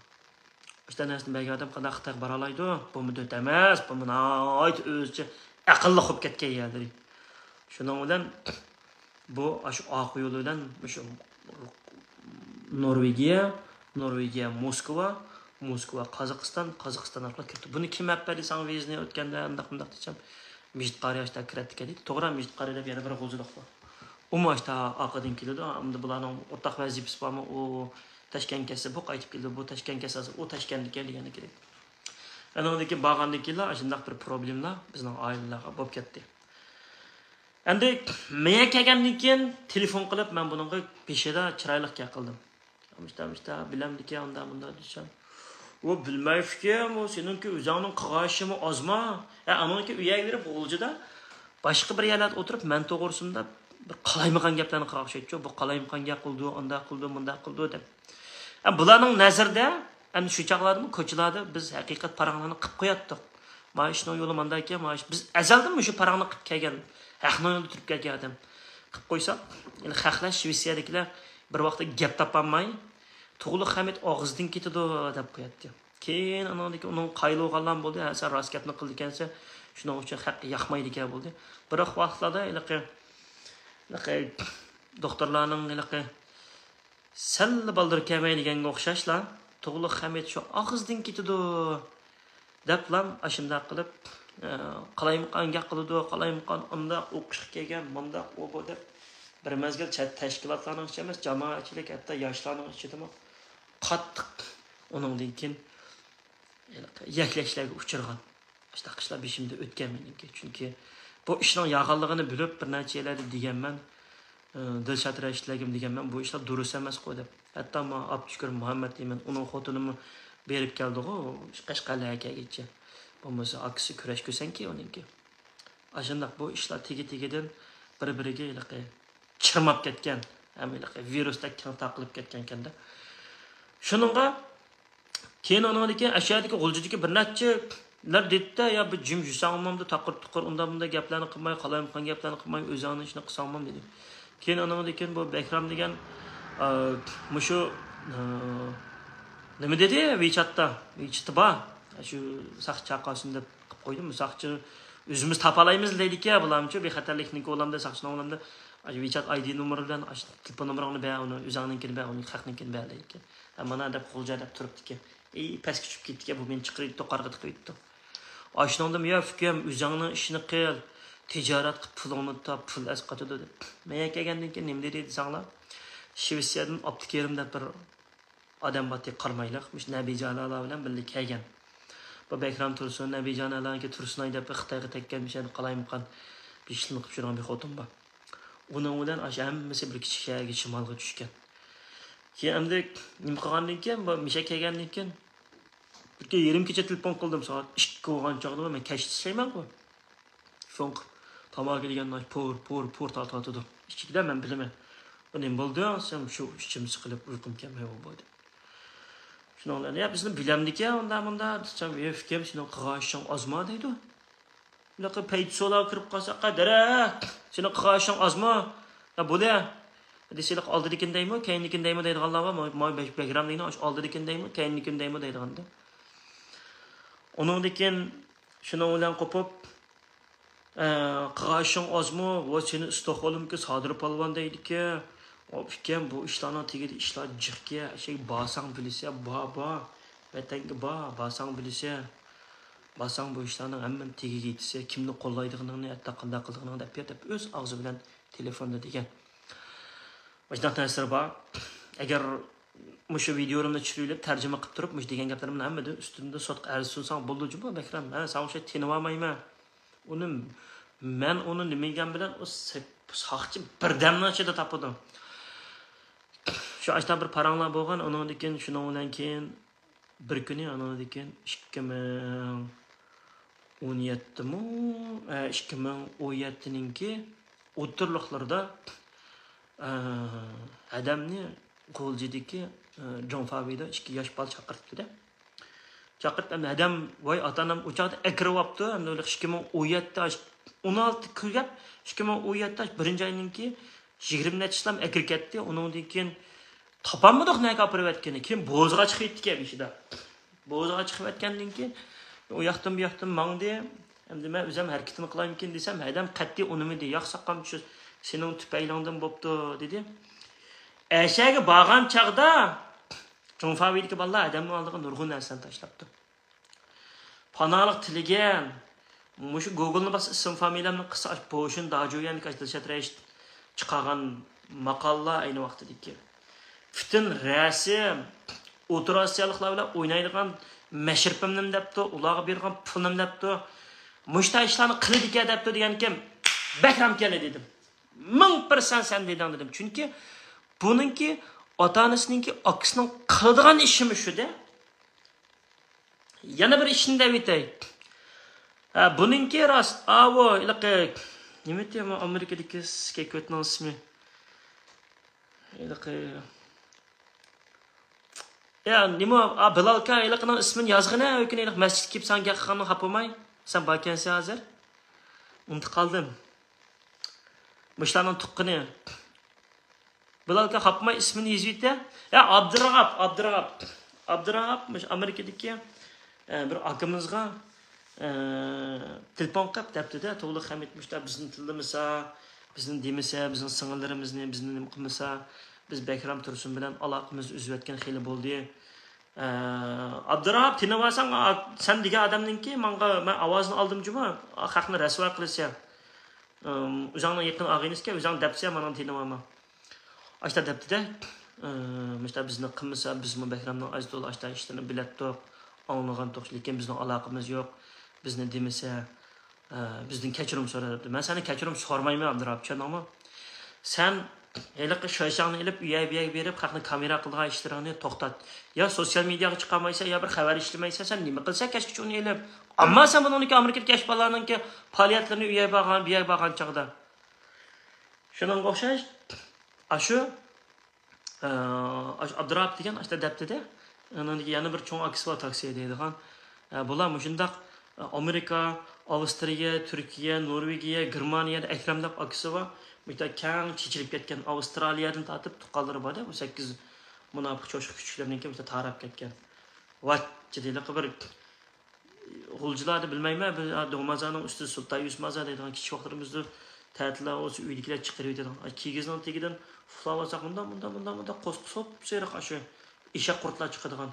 ئاشۇنداق نەرسىنى بەرگەن ئادەم قانداق خىتايغا بارالايدۇ؟ بۇمۇ دۆت ئەمەس، بۇمۇ ناھايىتى ئۆزىچە ئەقىللىق بولۇپ كەتكەن يەرلىرى. شۇنىڭ بىلەن بۇ ئاشۇ ئارقا يول بىلەن مۇشۇ نورۋېگىيە، نورۋېگىيە، موسكۋا، موسكۋا، قازاقىستان، قازاقىستان ئارقىلىق كىرىپتۇ. بۇنى كىم ئەپ بەردى ساڭا ۋىزىنى ئۆتكەندە، ئۇنداق مۇنداق دېسەم، مىجىت قارى ئاشتا كىرەتتىكەن دېدى. توغرا، مىجىت قارى دەپ يەنە بىر غۇلجىلىق بار. ئۇمۇ ئاشتا ئارقىدىن كېلىدۇ. ئەمدى بۇلارنىڭ ئورتاق ۋەزىپىسى بارمۇ؟ ئۇ تاشكەنتكە كەتسە، بۇ قايتىپ كېلىدۇ. بۇ تاشكەنتكە كەتسە، ئۇ تاشكەنتكە دېگەندىن كېيىن. ئانىڭدىن كېيىن بارغاندىن كېيىنلا ئاشۇنداق بىر پروبلېمىلار بىزنىڭ ئائىلىلەرگە بولۇپ كەتتى. ئەمدى مېيە كەلگەندىن كېيىن تېلېفون قىلىپ، مەن بۇنىڭغا بېشىدا چىرايلىق گەپ قىلدىم. مۇشتا، مۇشتا، بىلەمدىكەن، ئۇنداق، مۇنداق دېسەم، ئۇ بىلمەيدىكەن، ئۇ سېنىڭكى ئۆزۈڭنىڭ قىلغان ئىشىڭمۇ ئازما؟ ھە، ئانىڭكى ئۇ يەرگە بېرىپ غۇلجىدا باشقا بىر يەرلەردە ئولتۇرۇپ، مەن توغرىسىمدا بىر قالايمىقان گەپلەرنى قىلغان ئوخشايدۇ. بۇ قالايمىقان گەپ قىلىدۇ، ئانداق قىلىدۇ، مۇنداق قىلىدۇ دەپ. ھە، بۇلارنىڭ نەزىرىدە، ئەمدى شۇ چاغلاردىمۇ كوچىلاردا بىز ھەقىقەت پاراڭلارنى قىلىپ قوياتتۇق. مانا ئىشنىڭ يولى مانداكەن، مانا ئىش، بىز ئەزەلدىن مۇشۇ پاراڭنى قىلىپ كەلگەن، ھەقنىڭ يولىدا تۇرۇپ كەلگەن ئادەم. قىلىپ قويساق، يەنى خەقلەر شىۋېتسىيەدىكىلەر بىر ۋاقىتتا گەپ تاپالماي، تۇغلۇق خەمىت ئاغزىدىن كېتىدۇ دەپ قوياتتى. كېيىن ئانىڭدىن كېيىن ئۇنىڭ قايىل بولغانلارمۇ بولدى، ھە، سەن راست گەپنى قىلىدىكەنسەن، شۇنىڭ ئۈچۈن خەققە ياقمايدىكەن بولدى. بىراق ۋاقىتلاردا ھېلىقى، ھېلىقى دوختۇرلارنىڭ ھېلىقى سەللا بالدۇر كەلمەي دېگەنگە ئوخشاشلا، تۇغلۇق خەمىت شۇ ئاغزىدىن كېتىدۇ دەپلا ئاشۇنداق قىلىپ، ئە، قالايمىقان گەپ قىلىدۇ، قالايمىقان ئۇنداق، ئوقۇشقا كەلگەن، مۇنداق، ئۇ بۇ دەپ، بىر مەزگىل چەت تەشكىلاتلارنىڭ ئىچى ئەمەس، جامائەتچىلىك، ھەتتا ياشلارنىڭ ئىچىدىمۇ قاتتىق ئۇنىڭدىن كېيىن يەكلەشلەرگە ئۇچرىغان. ئاشۇنداق ئىشلار بېشىمدىن ئۆتكەن مېنىڭكى. چۈنكى بۇ ئىشنىڭ يالغانلىقىنى بىلىپ، بىر نەچچە يەرلەردە دېگەنمەن، ئى، دىلشات رەشىتلەرگىمۇ دېگەنمەن، بۇ ئىشلار دۇرۇس ئەمەسقۇ دەپ. ھەتتا ما ئابدۇشۈكۈر مۇھەممەت دەيمەن، ئۇنىڭ خوتۇنىمۇ بېرىپ كەلدىغۇ، قەشقەرلەرگە كەلگىچە. بولمىسا ئاكىسى كۈرەش كۆرسەڭكى ئۇنىڭكى. ئاشۇنداق بۇ ئىشلار تېگى-تېگىدىن بىر-بىرىگە ھېلىقى چىرماپ كەتكەن، ھەم ھېلىقى ۋىرۇستەك كەڭ تارقىلىپ كەتكەنكەندە. شۇنىڭغا كېيىن ئانىڭدىن كېيىن ئەشەدىكى غۇلجىدىكى بىر نەچچىلەر دېدى-دە، يا بىر جىم يۈرسەڭمامدۇ، تاقىر-تۇقۇر ئۇنداق-مۇنداق گەپلەرنى قىلماي، قالايمىقان گەپلەرنى قىلماي، ئۆزۈڭنىڭ ئىشىنى قىلساڭمام دېدى. كېيىن ئانىڭدىن كېيىن بۇ بەھرام دېگەن، ئا، مۇشۇ، ئا، نېمە دېدى؟ ۋىچاتتا، ۋىچىتى بار. شۇ ساقچى چاقىرسۇن دەپ قىلىپ قويدۇم. ساقچى ئۆزىمىز تاپالايمىز دەيدىكەن، بۇلارمۇچۇ بىخەتەرلىكنىڭكى ئۇلامدا، ساقچىنىڭ ئۇلامدا، ئاشۇ ۋىچات ئايدى نومۇرى بىلەن، ئاشۇ تېلېفون نومۇرۇڭنى بەر، ئۇنى ئۆزۈڭنىڭكىنى بەر، ئۇنى خەقنىڭكىنى بەر دەيدىكەن. ھە، مانا دەپ غۇلجا دەپ تۇرۇپتىكەن. ئى، پەسكە چۈشۈپ كېتىپتىكەن، بۇ مېنى چىقىرىپ توقارغا تىقىۋېتىپتۇ. ئاشۇنىڭدىمۇ، يا ئۇكام، ئۆزۈڭنىڭ ئىشىنى قىل، تىجارەت قىل، پۇلۇڭنى تاپ، پۇل ئەسقاتىدۇ دەپ. مەن كەلگەندىن كېيىن نېمە دېدى دېسەڭلار؟ شىۋېتسىيەدىن ئابدۇكېرىم دەپ بىر ئادەم باتى قارامايلىق، مۇشۇ نەبىجانەلەر بىلەن بىللە كەلگەن. بۇ بەكرام تۇرسۇن، نەبىجانەلەرنىڭكى تۇرسۇنئاي دەپ خىتايغا تەگكەن مىشەن قالايمىقان بېشىنى قىلىپ يۈرگەن بىر خوتۇن بار. ئۇنىڭ بىلەن ئاشۇ ھەممىسى بىر كىچىك شەھەرگە شىمالغا چۈشكەن. كېيىن ئەمدى نېمە قىلغاندىن كېيىن، بۇ مىشە كەلگەندىن كېيىن، بىر يېرىم كېچە تېلېفون قىلدىم، سائەت ئىككى بولغان چاغدا، مەن كەچتە ئىشلەيمەنغۇ. تېلېفون قىلىپ، تاماكا دېگەن پۇر، پۇر، پۇر تارتىۋاتىدۇ. ئىچىدە مەن بىلىمەن. بۇ نېمە بولدى دېسەم، شۇ ئىچىم سىقىلىپ ئۇيقۇم كەلمەي بولدى. شۇنىڭ بىلەن، يا بىزنى بىلەمدىكەن ئۇنداق مۇنداق دېسەم، يا ئۇكام، سېنىڭ قىلغان ئىشىڭ ئازما دەيدۇ. ھېلىقى پەيتسولا كىرىپ قالسا، قەدىرە، سېنىڭ قىلغان ئىشىڭ ئازما؟ يا بولە دېسە، ھېلىقى ئالدىدىكىنى دەيمۇ، كەينىدىكىنى دەيمۇ دەيدىغانلار بار. ماۋۇ بەك-، بەكرەم دېگىنى ئاشۇ ئالدىدىكىنى دەيمۇ، كەينىدىكىنى دەيمۇ دەيدىغاندا. ئۇنىڭدىن كېيىن شۇنىڭ بىلەن قوپۇپ، ئە، قىلغان ئىشىڭ ئازمۇ؟ ۋو سېنى ستوكھولمغا سادىر پالۋان دەيدىكەن. ئۇ ئىكەن، بۇ ئىشلارنىڭ تېگىدە ئىشلار جىقكەن. شەيگە بارساڭ بىلىسەن، بار، بار. ۋەتەنگە بار، بارساڭ بىلىسەن. بارساڭ بۇ ئىشلارنىڭ ھەممىنى تېگىگە يېتىسەن. كىمنى قوللايدىغىنىڭنى، ھەتتا قانداق قىلىدىغىنىڭنى دەپ بېرىپ، دەپ ئۆز ئاغزى بىلەن تېلېفوندا دېگەن. مۇشۇنداق نەرسىلەر بار. ئەگەر مۇشۇ ۋىدىيولىرىمنى چۈشۈرۈۋېلىپ، تەرجىمە قىلىپ تۇرۇپ، مۇشۇ دېگەن گەپلىرىمنى ھەممىدىن ئۈستۈندە سوتقا ئەرز سۇنساڭ بولىدۇ جۇمۇ، بەكرەم. ھە، ساڭا ئوخشاش تېنىۋالمايمەن. ئۇنى، مەن ئۇنى نېمە دېگەن بىلەن ئۇ ساقچى بىردەمنىڭ ئىچىدە تاپىدۇ. شۇ ئاشتا بىر پاراڭلار بولغان، ئۇنىڭدىن كېيىن، شۇنىڭ بىلەن كېيىن بىر كۈنى، ئانىڭدىن كېيىن ئىككى مىڭ ئون يەتتىمۇ، ئە، ئىككى مىڭ ئون يەتتىنىڭكى ئوتتۇرىلىقلىرىدا، ئە، ھەدەمنى غۇلجىدىكى، ئە، جۇڭفاۋىدا ئىككى ياش بالا چاقىرتىپتۇ-دە. چاقىرىپ، ئەمدى ھەدەم، ۋاي، ئاتا-ئانام ئۇ چاغدا ئەكىرىۋاپتۇ، ئەمدى ئىككى مىڭ ئون يەتتە، ئون ئالتە كىرگەن، ئىككى مىڭ ئون يەتتە بىرىنچى ئاينىڭكى يىگىرمە نەچچىسىلا ئەكىرىپ كەتتى. ئۇنىڭدىن كېيىن تاپالمىدۇق نەگە ئاپىرىۋەتكىنىنى. كېيىن بوزغا چىقىۋېتىپتىكەن بېشىدا. بوزغا چىقىۋەتكەندىن كېيىن ئۇ ياقتىن بۇ ياقتىن ماڭدى. ئەمدى مەن ئۆزۈم ھەرىكىتىنى قىلايمىكىن دېسەم، ھەدەم قەتئىي ئۇنىمىدى. ياق، ساقام، شۇ سېنىڭ تۈپەيلىڭدىن بوپتۇ، دېدى. ئەشەگە بارغان چاغدا جۇڭفاۋىدىكى بالىلار ھەدەمنىڭ ئالدىغا نۇرغۇن نەرسىلەرنى تاشلاپتۇ. پاناھلىق تىلىگەن، مۇشۇ گوگولنى باسسا ئىسىم فامىلەمنى قىلسا، بوشۇن داجۇيەندىكى دىلشات رەئىس چىقارغان ماقالىلار ئەينى ۋاقتىدىكى. پۈتۈن رەسىم، ئوتتۇرا ئاسىيالىقلار بىلەن ئوينايدىغان مەشرىپىمنى دەپتۇ، ئۇلارغا بېرىدىغان پۇلنى دەپتۇ، مۇشۇنداق ئىشلارنى قىلىدىكەن دەپتۇ دېگەنكىن، بەكرەم كەلدى دېدىم. مىڭ پىرسەنت سەن دېدىڭ دېدىم. چۈنكى بۇنىڭكى ئاتا-ئانىسىنىڭكى، ئاكىسىنىڭ قىلىدىغان ئىشىمۇ شۇ-دە. يەنە بىر ئىشنى دەۋېتەي. ھە، بۇنىڭكى راست. ئاۋۇ، ھېلىقى، نېمە ئىدى ئۇ ئامېرىكىدىكى سكەكۆتنىڭ ئىسمى؟ ھېلىقى، يا، نېمە، ئا، بىلالكا ھېلىقىنىڭ ئىسمىنى يازغىنە، ئۆكۈن ھېلىقى مەسچىتكە كېلىپ ساڭا گەپ قىلغاننى خاپا بولماي. سەن باركەنسەن ھازىر. ئۇنتۇپ قالدىم. مۇشۇلارنىڭ تۇغقىنى. بىلالكا خاپماي ئىسمىنى يېزىۋېتە. يا، ئابدۇراغاپ، ئابدۇراغاپ. ئابدۇراغاپ مۇشۇ ئامېرىكىدىكى، ئە، بىر ئاكىمىزغا، ئە، تېلېفون قىلىپ دەپتۇ-دە، تۇغلۇق خەمىت مۇشتا بىزنى تىللىمىسا، بىزنى دېمىسە، بىزنىڭ سىڭىللىرىمىزنى، بىزنى نېمە قىلمىسا، بىز بەكرەم تۇرسۇن بىلەن ئالاقىمىزنى ئۈزۈۋەتكەن خېلى بولدى. ئە، ئابدۇراغاپ، تىنىۋالساڭ، ئا، سەن دېگەن ئادەمنىڭكى ماڭا، مەن ئاۋازىنى ئالدىم جۇمۇ، خەقنى رەسۋا قىلىسەن. ئىم، ئۆزۈڭنىڭ يېقىن ئاغىنىسىكەن، ئۆزۈڭ دەپسەن، مانا تىنىۋالما. ئاشتا دەپتىدە، ئىم، مۇشتا بىزنى قىلمىسا، بىزمۇ بەكرەمنىڭ ئايزىدىلا ئاشتا ئىشلىرىنى بىلەتتۇق، ئاڭلىغانتۇق، لېكىن بىزنىڭ ئالاقىمىز يوق، بىزنى دېمىسە، ئە، بىزدىن كەچۈرۈم سورا دەپتۇ. مەن سەندىن كەچۈرۈم سورىمايمەن، ئابدۇراپ، چۈشەندىڭمۇ؟ سەن ھېلىقى شويشاڭنى ئېلىپ، ئۇ يەر بۇ يەرگە بېرىپ، خەقنى كامېرا قىلىدىغان ئىشلىرىڭنى توختات. يا سوتسىيال مېدىياغا چىقارمايسەن، يا بىر خەۋەر ئىشلىمەيسەن، سەن نېمە قىلىسەن كەچكىچە ئۇنى ئېلىپ؟ ئەمما سەن بۇنىڭدىكى ئامېرىكىدىكى ياش بالىلارنىڭكى پائالىيەتلىرىنى ئۇ يەرگە بارغان، بۇ يەرگە بارغان چاغدا. شۇنىڭغا ئوخشاش، ئاشۇ، ئە، ئاشۇ ئابدۇراپ دېگەن ئاشتا دەپتىدە، ئۇنىڭدىكى يەنە بىر چوڭ ئاكىسى بار، تاكسى ھەيدەيدىغان. ئە، بۇلار مۇشۇنداق، ئە، ئامېرىكا، ئاۋسترىيە، تۈركىيە، نورۋېگىيە، گېرمانىيەدە ئەكرەم دەپ ئاكىسى بار. مۇشۇنداق كەڭ چېچىلىپ كەتكەن، ئاۋسترالىيەدىن تارتىپ تۇغقانلىرى بار-دە، بۇ سەككىز مۇناپىق چوشقا كۈچۈكلەرنىڭكى مۇشۇنداق تاراپ كەتكەن. ۋاچچە دېدى، بىر غۇلجىلاردا بىلمەيمەن، بىز دومازانىڭ ئۈستىدە سۇلتان يۈسۈپ مازا دەيدىغان كىچىك ۋاقىتلىرىمىزدا تەتىلەر بولسا ئۆيدىكىلەر چىقىرىۋېتىدىغان. كىگىزنىڭ تېگىدىن ئۇخلاۋالساق مۇنداق، مۇنداق، مۇنداق، مۇنداق قورسىقى سوپسېرىق، ئاشۇ ئېشەك قۇرتلار چىقىدىغان.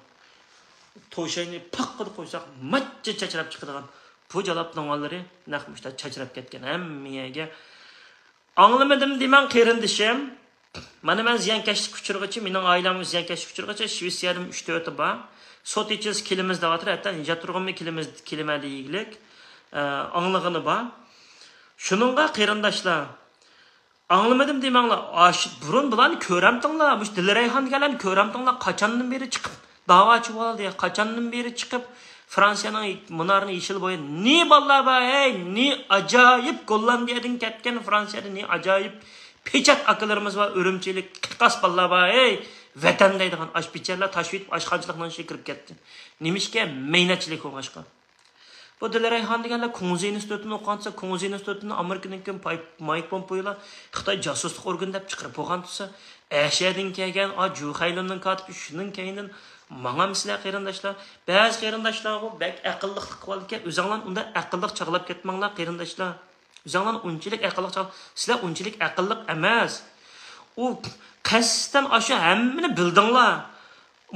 توشاينى پاققىدە قويساق ماچچا چاچراپ چىقىدىغان. بۇ جالاپ نوڭانلىرى نەق مۇشتا چاچراپ كەتكەن ھەممە يەرگە. ئاڭلىمىدىم دېمەڭ قېرىندىشىم. مانا مەن زىيانكەشلىككە ئۇچرىغىچە، مېنىڭ ئائىلەممۇ زىيانكەشلىككە ئۇچرىغىچە، شىۋېتسىيەدىمۇ ئۈچ تۆتى بار. سوت ئېچىلسا كېلىمىز دەۋاتىدۇ، ھەتتا نىجات تۇرغۇنمۇ كېلىمىز، كېلىمەن دېگۈلۈك، ئە، ئاڭلىغىنى بار. شۇنىڭغا قېرىنداشلار، ئاڭلىمىدىم دېمەڭلار. ئاش-، بۇرۇن بۇلارنى كۆرەمتىڭلار، مۇشۇ دىلرەيھان دېگەنلەرنى كۆرەمتىڭلار، قاچاندىن بېرى چىقىپ داۋاچى بولدى، قاچاندىن بېرى چىقىپ فرانسىيەنىڭ مۇنارىنى يېشىل بوياپ، نى بالىلار بار، ھەي، نى ئاجايىپ گوللاندىيەدىن كەتكەن، فرانسىيەدە نى ئاجايىپ پېچەت ئاكىلىرىمىز بار، ئۈرۈمچىلىك قىقاس بالىلار بار، ھەي، ۋەتەن دەيدىغان ئاش بىچارىلەر تاشلىۋېتىپ ئاشخانىچىلىقنىڭ ئىچىگە كىرىپ كەتتى. نېمىشقا؟ مەينەتچىلىك بولغاچقا. بۇ دىلرەيھان دېگەنلەر كۇڭزى ئىنستىتۇتىنى ئوقۇغانسا، كۇڭزى ئىنستىتۇتىنى ئامېرىكىنىڭكى پاي-، مايك پومپېيولا خىتاي جاسۇسلۇق ئورگىنى دەپ چىقىرىپ بولغان تۇرسا، ئەشەدىن كەلگەن، ئا، جۇ خەيلۇننىڭ كاتىپى شۇنىڭ كەينىدىن ماڭامسىلەر قېرىنداشلار. بەزى قېرىنداشلارغۇ بەك ئەقىللىقلىق قىلىۋالىدىكەن، ئۆزەڭلار ئۇنداق ئەقىللىق چاغلاپ كەتمەڭلار قېرىنداشلار. ئۆزەڭلار ئۇنچىلىك ئەقىللىق چاغ-، سىلەر ئۇنچىلىك ئەقىللىق ئەمەس. ئۇ قەستەن ئاشۇ ھەممىنى بىلدىڭلار.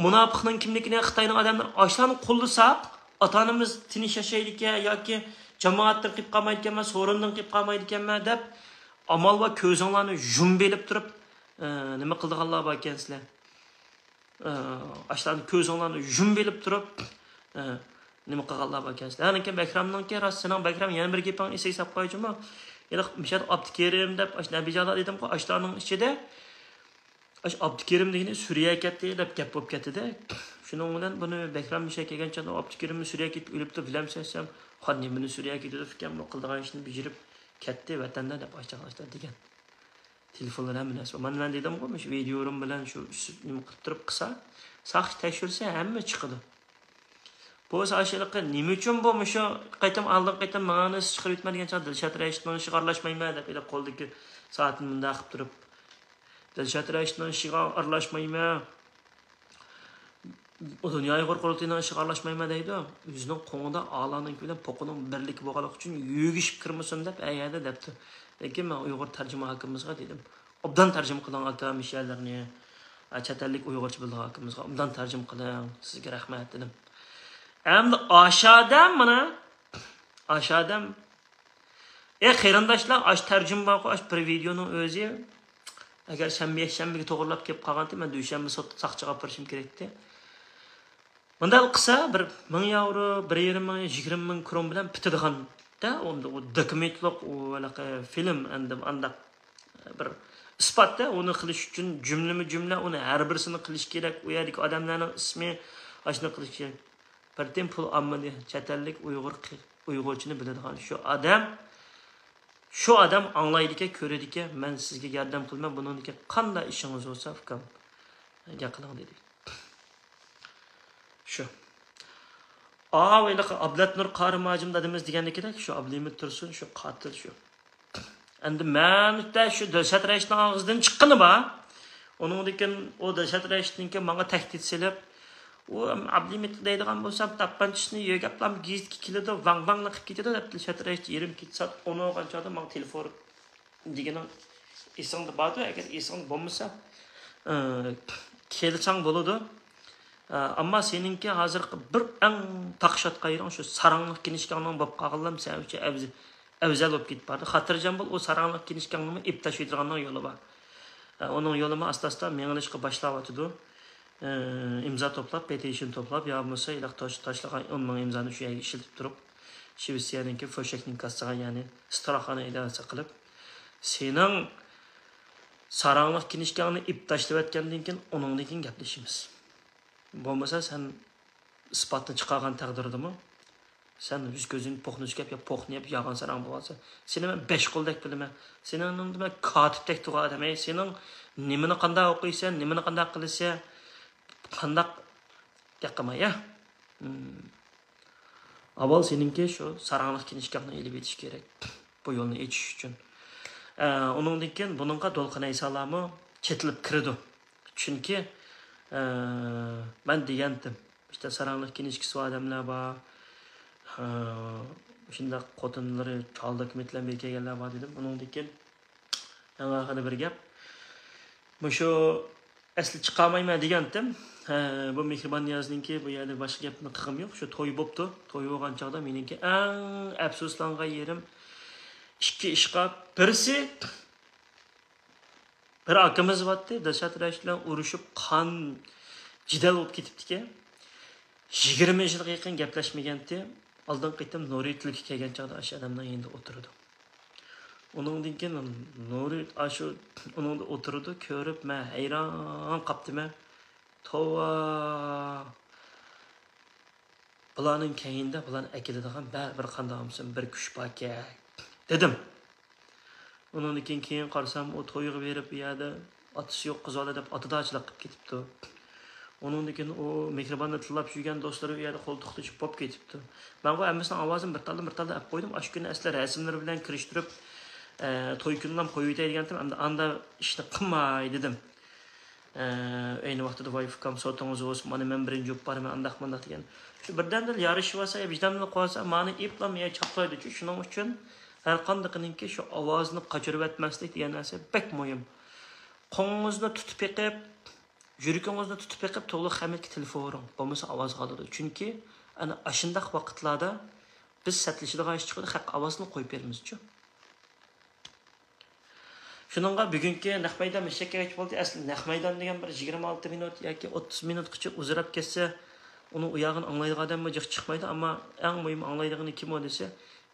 مۇناپىقنىڭ كىملىكىنى خىتاينىڭ ئادەملىرى ئاشۇلارنى قوللىساق، ئاتا-ئانىمىز تىنچ ياشايدىكەن ياكى جامائەتتىن قېلىپ قالمايدىكەنمەن، سورۇندىن قېلىپ قالمايدىكەنمەن دەپ، ئامال بار كۆزۈڭلارنى يۇمۇپ ئېلىپ تۇرۇپ، ئە، نېمە قىلىدىغانلار باركەنسىلەر. ئە، ئاشۇلارنى كۆزۈڭلارنى يۇمۇپ ئېلىپ تۇرۇپ، ئە، نېمە قىلغانلار باركەنسىلەر. ئانىكىن بەكرامنىڭكى راست، سېنىڭ بەكرام يەنە بىر گېپىڭنى ئېسىگە ساپ قويايچۇمۇ؟ ھېلىقى مىشات ئابدۇكېرىم دەپ ئاشۇ نەبىجانلار دېدىمغۇ، ئاشۇلارنىڭ ئىچىدە ئاشۇ ئابدۇكېرىم دېگىنى سۈرىيەگە كەتتى دەپ گەپ بولۇپ كەتتىدە. شۇنىڭ بىلەن بۇنى بەكرام مىشە كەلگەن چاغدا ئابدۇكېرىممۇ سۈرىيەگە كېتىپ ئۆلۈپتۇ، بىلەمسىز دېسەم، ھا، نېمىنى سۈرىيەگە كېتىدۇ ئىكەن، بۇ قىلىدىغان ئىشنى بېجىرىپ كەتتى ۋەتەندە دەپ ئاشۇ چاغلاشتا دېگەن. تېلېفونلار ھەممە نەرسە. مانا مەن دېدىمغۇ، مۇشۇ ۋىدىيورۇم بىلەن شۇ نېمە قىلىپ تۇرۇپ قىلسا، ساقچى تەكشۈرسە ھەممە چىقىدۇ. بولسا ئاشۇ ھېلىقى نېمە ئۈچۈن بۇ مۇشۇ قېتىم، ئالدىنقى قېتىم ماڭا نېسى چىقىرىپ يۈتمە دېگەن چاغدا دىلشات رەشىتنىڭ ئىشىغا ئارىلاشمايمەن دەپ، ھېلىقى قولىدىكى سائىتىنى مۇنداق قىلىپ تۇرۇپ، دىلشات رەشىتنىڭ ئىشىغا ئارىلاشمايمەن. ئۇ دۇنيا ئۇيغۇر قۇرۇلتىيىنىڭ ئىشىغا ئارىلاشمايمەن دەيدۇ. ئۆزىنىڭ قوڭىدا ئالانىڭكى بىلەن پوقىنىڭ بىرلىكى بولغانلىقى ئۈچۈن يۆگىشىپ كىرمىسۇن دەپ ئەيەردە دەپتۇ. لېكىن مەن ئۇيغۇر تەرجىمە ئاكىمىزغا دېدىم، ئوبدان تەرجىمە قىلىڭ ئاكا مۇشۇ يەرلەرنى. چەت ئەللىك ئۇيغۇرچە بىلىدىغان ئاكىمىزغا ئوبدان تەرجىمە قىلىڭ، سىزگە رەھمەت دېدىم. ئەمدى ئاشۇ ئادەم مانا، ئاشۇ ئادەم، ئەي قېرىنداشلار، ئاشۇ تەرجىمە بارغۇ، ئاشۇ بىر ۋىدېئونىڭ ئۆزى. ئەگەر شەنبە، يەكشەنبىگە توغرىلاپ كېلىپ قالغانتى، مەن دۈشەنبە سوت-، ساقچىغا ئاپىرىشىم كېرەكتى. مۇنداق قىلسا، بىر مىڭ ياۋرو، بىر يېرىم مىڭ، يىگىرمە مىڭ كرون بىلەن پۈتىدىغان-دە، ئۇ، ئۇ دوكۇمېنتلىق، ئۇ ھېلىقى فىلىم، ئەندى ئانداق بىر ئىسپات-دە، ئۇنى قىلىش ئۈچۈن جۈملىمۇ جۈملە، ئۇنى ھەر بىرسىنى قىلىش كېرەك، ئۇ يەردىكى ئادەملەرنىڭ ئىسمى، ئاشۇنى قىلىش كېرەك. بىردىن پۇل ئالمىدى، چەت ئەللىك ئۇيغۇر، ئۇيغۇرچىنى بىلىدىغان شۇ ئادەم، شۇ ئادەم ئاڭلايدىكەن، كۆرىدىكەن، مەن سىزگە ياردەم قىلىمەن، بۇنىڭدىكى قانداق ئىشىڭىز بولسا، ئۇكام، گەپ قىلىڭ دېدى. شۇ. ئاۋۇ ھېلىقى ئابلەتنۇر قارىم ھاجىم دادىمىز دېگەندىكىدەك، شۇ ئابلىمىت تۇرسۇن، شۇ قاتىل شۇ. ئەمدى مەمتە شۇ دىلشات رەشىتنىڭ ئاغزىدىن چىققىنى بار. ئۇنىڭدىن كېيىن ئۇ دىلشات رەشىتتىن كېيىن ماڭا تەھدىت سېلىپ، ئۇ ئابلىمىت دەيدىغان بولسام، تاپانچىسىنى يۆگەپلا گېزىتكە كېلىدۇ، ۋاڭ ۋاڭ قىلىپ كېتىدۇ دەپ، دىلشات رەشىت يېرىم كېچە سائەت ئون بولغان چاغدا ماڭا تېلېفون دېگىنىڭ ئېسىڭدە باردۇ، ئەگەر ئېسىڭدە بولمىسا، ئى، كېلسەڭ بولىدۇ. ئە، ئەمما سېنىڭكى ھازىرقى بىر ئەڭ تاقىشىۋاتقان يېرىڭ شۇ ساراڭلىق كىنىشكاڭنىڭ بولۇپ قالغانلىرىم سەن ئۈچۈن ئەۋزە-، ئەۋزەل بولۇپ كېتىپ باردى. خاتىرجەم بول، ئۇ ساراڭلىق كىنىشكاڭنىمۇ ئېلىپ تاشلىۋېتىدىغاننىڭ يولى بار. ئە، ئۇنىڭ يولىمۇ ئاستا-ئاستا مېڭىلىشقا باشلاۋاتىدۇ. ئى، ئىمزا توپلاپ، پېتىشن توپلاپ، يا بولمىسا ھېلىقى تاش-، تاشلىغان ئون مىڭ ئىمزانى شۇ يەرگە ئىشلىتىپ تۇرۇپ، شىۋېتسىيەنىڭكى فوشەكنىڭ كاسسىغا، يەنى ستراخانا ئىدارىسىگە قىلىپ، سېنىڭ ساراڭلىق كىنىشكاڭنى ئېلىپ تاشلىۋەتكەندىن كېيىن، ئۇنىڭدىن كېيىن گەپلىشىمىز. بولمىسا سەن ئىسپاتنى چىقارغان تەقدىردىمۇ، سەن يۈز كۆزۈڭنى پوخنى سۈكەپ يا پوخنى يەپ ياغان ساراڭ بولغانسەن. سېنى مەن بەش قولدەك بىلىمەن. سېنىڭ نېمىڭدە مەن كاتىپتەك تۇرغان ئادەم. ئەي، سېنىڭ نېمىنى قانداق ئوقۇيسەن، نېمىنى قانداق قىلىسەن، قانداق گەپ قىلماي، يا؟ ئاۋۋال سېنىڭكى شۇ ساراڭلىق كىنىشكاڭنى ئېلىپ ئېتىش كېرەك، بۇ يولنى ئېچىش ئۈچۈن. ئە، ئۇنىڭدىن كېيىن بۇنىڭغا دولقۇن ئەيسالارمۇ چېتىلىپ كىرىدۇ. چۈنكى، ئە، مەن دېگەنتىم، ئىشتە ساراڭلىق كىنىشكىسى بار ئادەملەر بار، ئە، شۇنداق خوتۇنلىرى چالا دوكۇمېنت بىلەن بىر كەلگەنلەر بار دېدىم. ئۇنىڭدىن كېيىن ئەڭ ئاخىرىدا بىر گەپ. مۇشۇ ئەسلى چىقارمايمەن دېگەنتىم. ھە، بۇ مېھرىبان نىيازنىڭكى بۇ يەردە باشقا گەپنى قىلغۇم يوق. شۇ توي بوپتۇ. توي بولغان چاغدا مېنىڭكى ئەڭ ئەپسۇسلانغان يېرىم ئىككى ئىشقا، بىرسى بىر ئاكىمىز بارتتى، دىلشات رەشىت بىلەن ئۇرۇشۇپ قان جېدەل بولۇپ كېتىپتىكەن. يىگىرمە يىلغا يېقىن گەپلەشمىگەنتى. ئالدىنقى قېتىم نورۋېگىيەگە كەلگەن چاغدا ئاشۇ ئادەمنىڭ يېنىدا ئولتۇرىدۇ. ئۇنىڭدىن كېيىن نۇرى ئاشۇ ئۇنىڭدا ئولتۇرىدۇ، كۆرۈپ مەن ھەيران قاپتىمەن. توۋا! بۇلارنىڭ كەينىدە بۇلارنى ئەكېلىدىغان بەرىبىر قانداق بولمىسۇن بىر كۈچ باركەن، دېدىم. ئۇنىڭدىن كېيىن، كېيىن قارىسام، ئۇ تويغا بېرىپ، ئۇ يەردە ئاتىسى يوق، قىز بالا دەپ ئاتىدارچىلىق قىلىپ كېتىپتۇ. ئۇنىڭدىن كېيىن ئۇ مېھرىباننى تىللاپ يۈرگەن دوستلىرى ئۇ يەردە قول توختىتىپ بولۇپ كېتىپتۇ. مەن بۇ ھەممىسىنىڭ ئاۋازىنى بىر تالدا، بىر تالدا ئەپ قويدۇم. ئاشۇ كۈنى ئەسلى رەسىملىرى بىلەن كىرىشتۈرۈپ، ئە، توي كۈنىلا قويۇۋېتەي دېگەنتىم، ئەمدى ئاندا ئىشنى قىلماي دېدىم. ئە، ئەينى ۋاقتىدا ۋاي ئۇكام سوتىڭىز بولسۇن، مانا مەن بىرىنچى بولۇپ بارىمەن، ئانداق مانداق دېگەن. شۇ بىردەمدىلا يارىشىۋالسا، ۋىجدانىمنى قۇۋالسا، مانا ئېيىبلام يا چاپلايدۇچۇ. شۇنىڭ ئۈچۈن ھەرقاندىقىنىڭكى شۇ ئاۋازىنى قاچۇرۇۋەتمەسلىك دېگەن نەرسە بەك مۇھىم. قولىڭىزنى تۇتۇپ بېقىپ، يۈرىكىڭىزنى تۇتۇپ بېقىپ، تولۇق خەمەتكە تېلېفون ئۇرۇڭ. بولمىسا ئاۋازغا ئالىدۇ. چۈنكى ئەنە ئاشۇنداق ۋاقىتلاردا بىز سەتلىشىدىغان ئىش چىقىدۇ، خەق ئاۋازىنى قويۇپ بېرىمىزچۇ. شۇنىڭغا بۈگۈنكى نەق مەيدان مەشەككەچ بولدى. ئەسلى نەق مەيدان دېگەن بىر يىگىرمە ئالتە مىنۇت ياكى ئوتتۇز مىنۇتقىچە ئۇزىراپ كەتسە، ئۇنى ئۇياغىنى ئاڭلايدىغان ئادەممۇ جىق چىقمايدۇ. ئەمما ئەڭ مۇھىم ئاڭلايدىغىنى كىم ئۇ دېسە،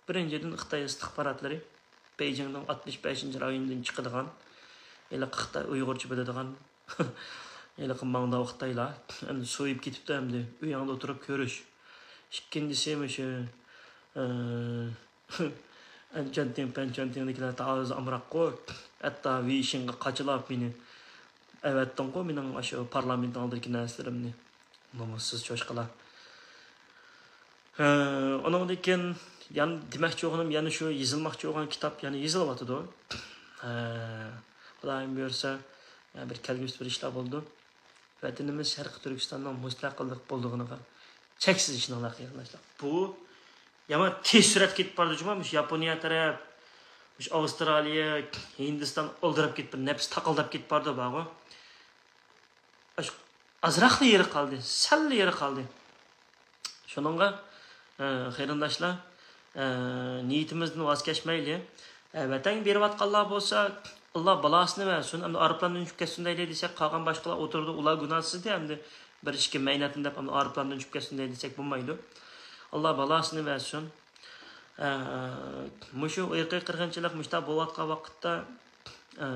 بىرىنچىدىن، خىتاي ئىستىخباراتلىرى، بېيجىڭنىڭ ئاتمىش بەشىنچى رايونىدىن چىقىدىغان، ھېلىقى خىتاي ئۇيغۇرچە بىلىدىغان، ھېلىقى ماڭداۋ خىتايلار، ئەمدى سويۇپ كېتىپتۇ، ئەمدى ئۆيۈڭدە ئولتۇرۇپ كۆرۈش. ئىككىنچىسى، مۇشۇ، ئە، ئەنچۈەنتىڭ، پەنچۈەنتىڭدىكىلەر تازا ئامراققۇ. ھەتتا ۋېيشىڭغا قاچىلاپ مېنى ئەۋەتتىڭغۇ، مېنىڭ ئاشۇ پارلامېنتنىڭ ئالدىدىكى نەرسىلىرىمنى. نومۇسسىز چوشقىلار. ھە، ئۇنىڭدىن كېيىن يەنە دېمەكچى بولغىنىم، يەنە شۇ يېزىلماقچى بولغان كىتاب يەنە يېزىلىۋاتىدۇ. ھە، خۇدايىم بۇيرۇسا، يەنە بىر كەلگۈسىدە بىر ئىشلار بولىدۇ. ۋەتىنىمىز شەرقىي تۈركىستاننىڭ مۇستەقىللىق بولىدىغىنىغا چەكسىز ئىشىنىڭلار، قېرىنداشلار. بۇ يامان تېز سۈرئەتكە كېتىپ بارىدۇ جۇمۇ، مۇشۇ ياپونىيە تەرەپ، مۇشۇ ئاۋسترالىيە، ھىندىستان ئالدىراپ كېتىپ، بىر نەپىس تاقىلداپ كېتىپ بارىدۇ، بارغۇ. ئاشۇ ئازراقلا يېرى قالدى، سەللا يېرى قالدى. شۇنىڭغا، ئە، قېرىنداشلار، ئە، نىيىتىمىزدىن ۋاز كەچمەيلى. ئە، ۋەتەنگە بېرىۋاتقانلار بولسا، ئاللا بالاسىنى بەرسۇن، ئەمدى ئايروپىلاندىن چۈشۈپ كەتسۇن دەيلى دېسەك، قالغان باشقىلار ئولتۇرىدۇ، ئۇلار گۇناھسىزدى، ئەمدى بىر ئىككى مەينەتنى دەپ، ئەمدى ئايروپىلاندىن چۈشۈپ كەتسۇن دەيلى دېسەك بولمايدۇ. ئاللا بالاسىنى بەرسۇن. ئە، مۇشۇ ئىرقىي قىرغىنچىلىق مۇشۇنداق بولۇۋاتقان ۋاقىتتا، ئە،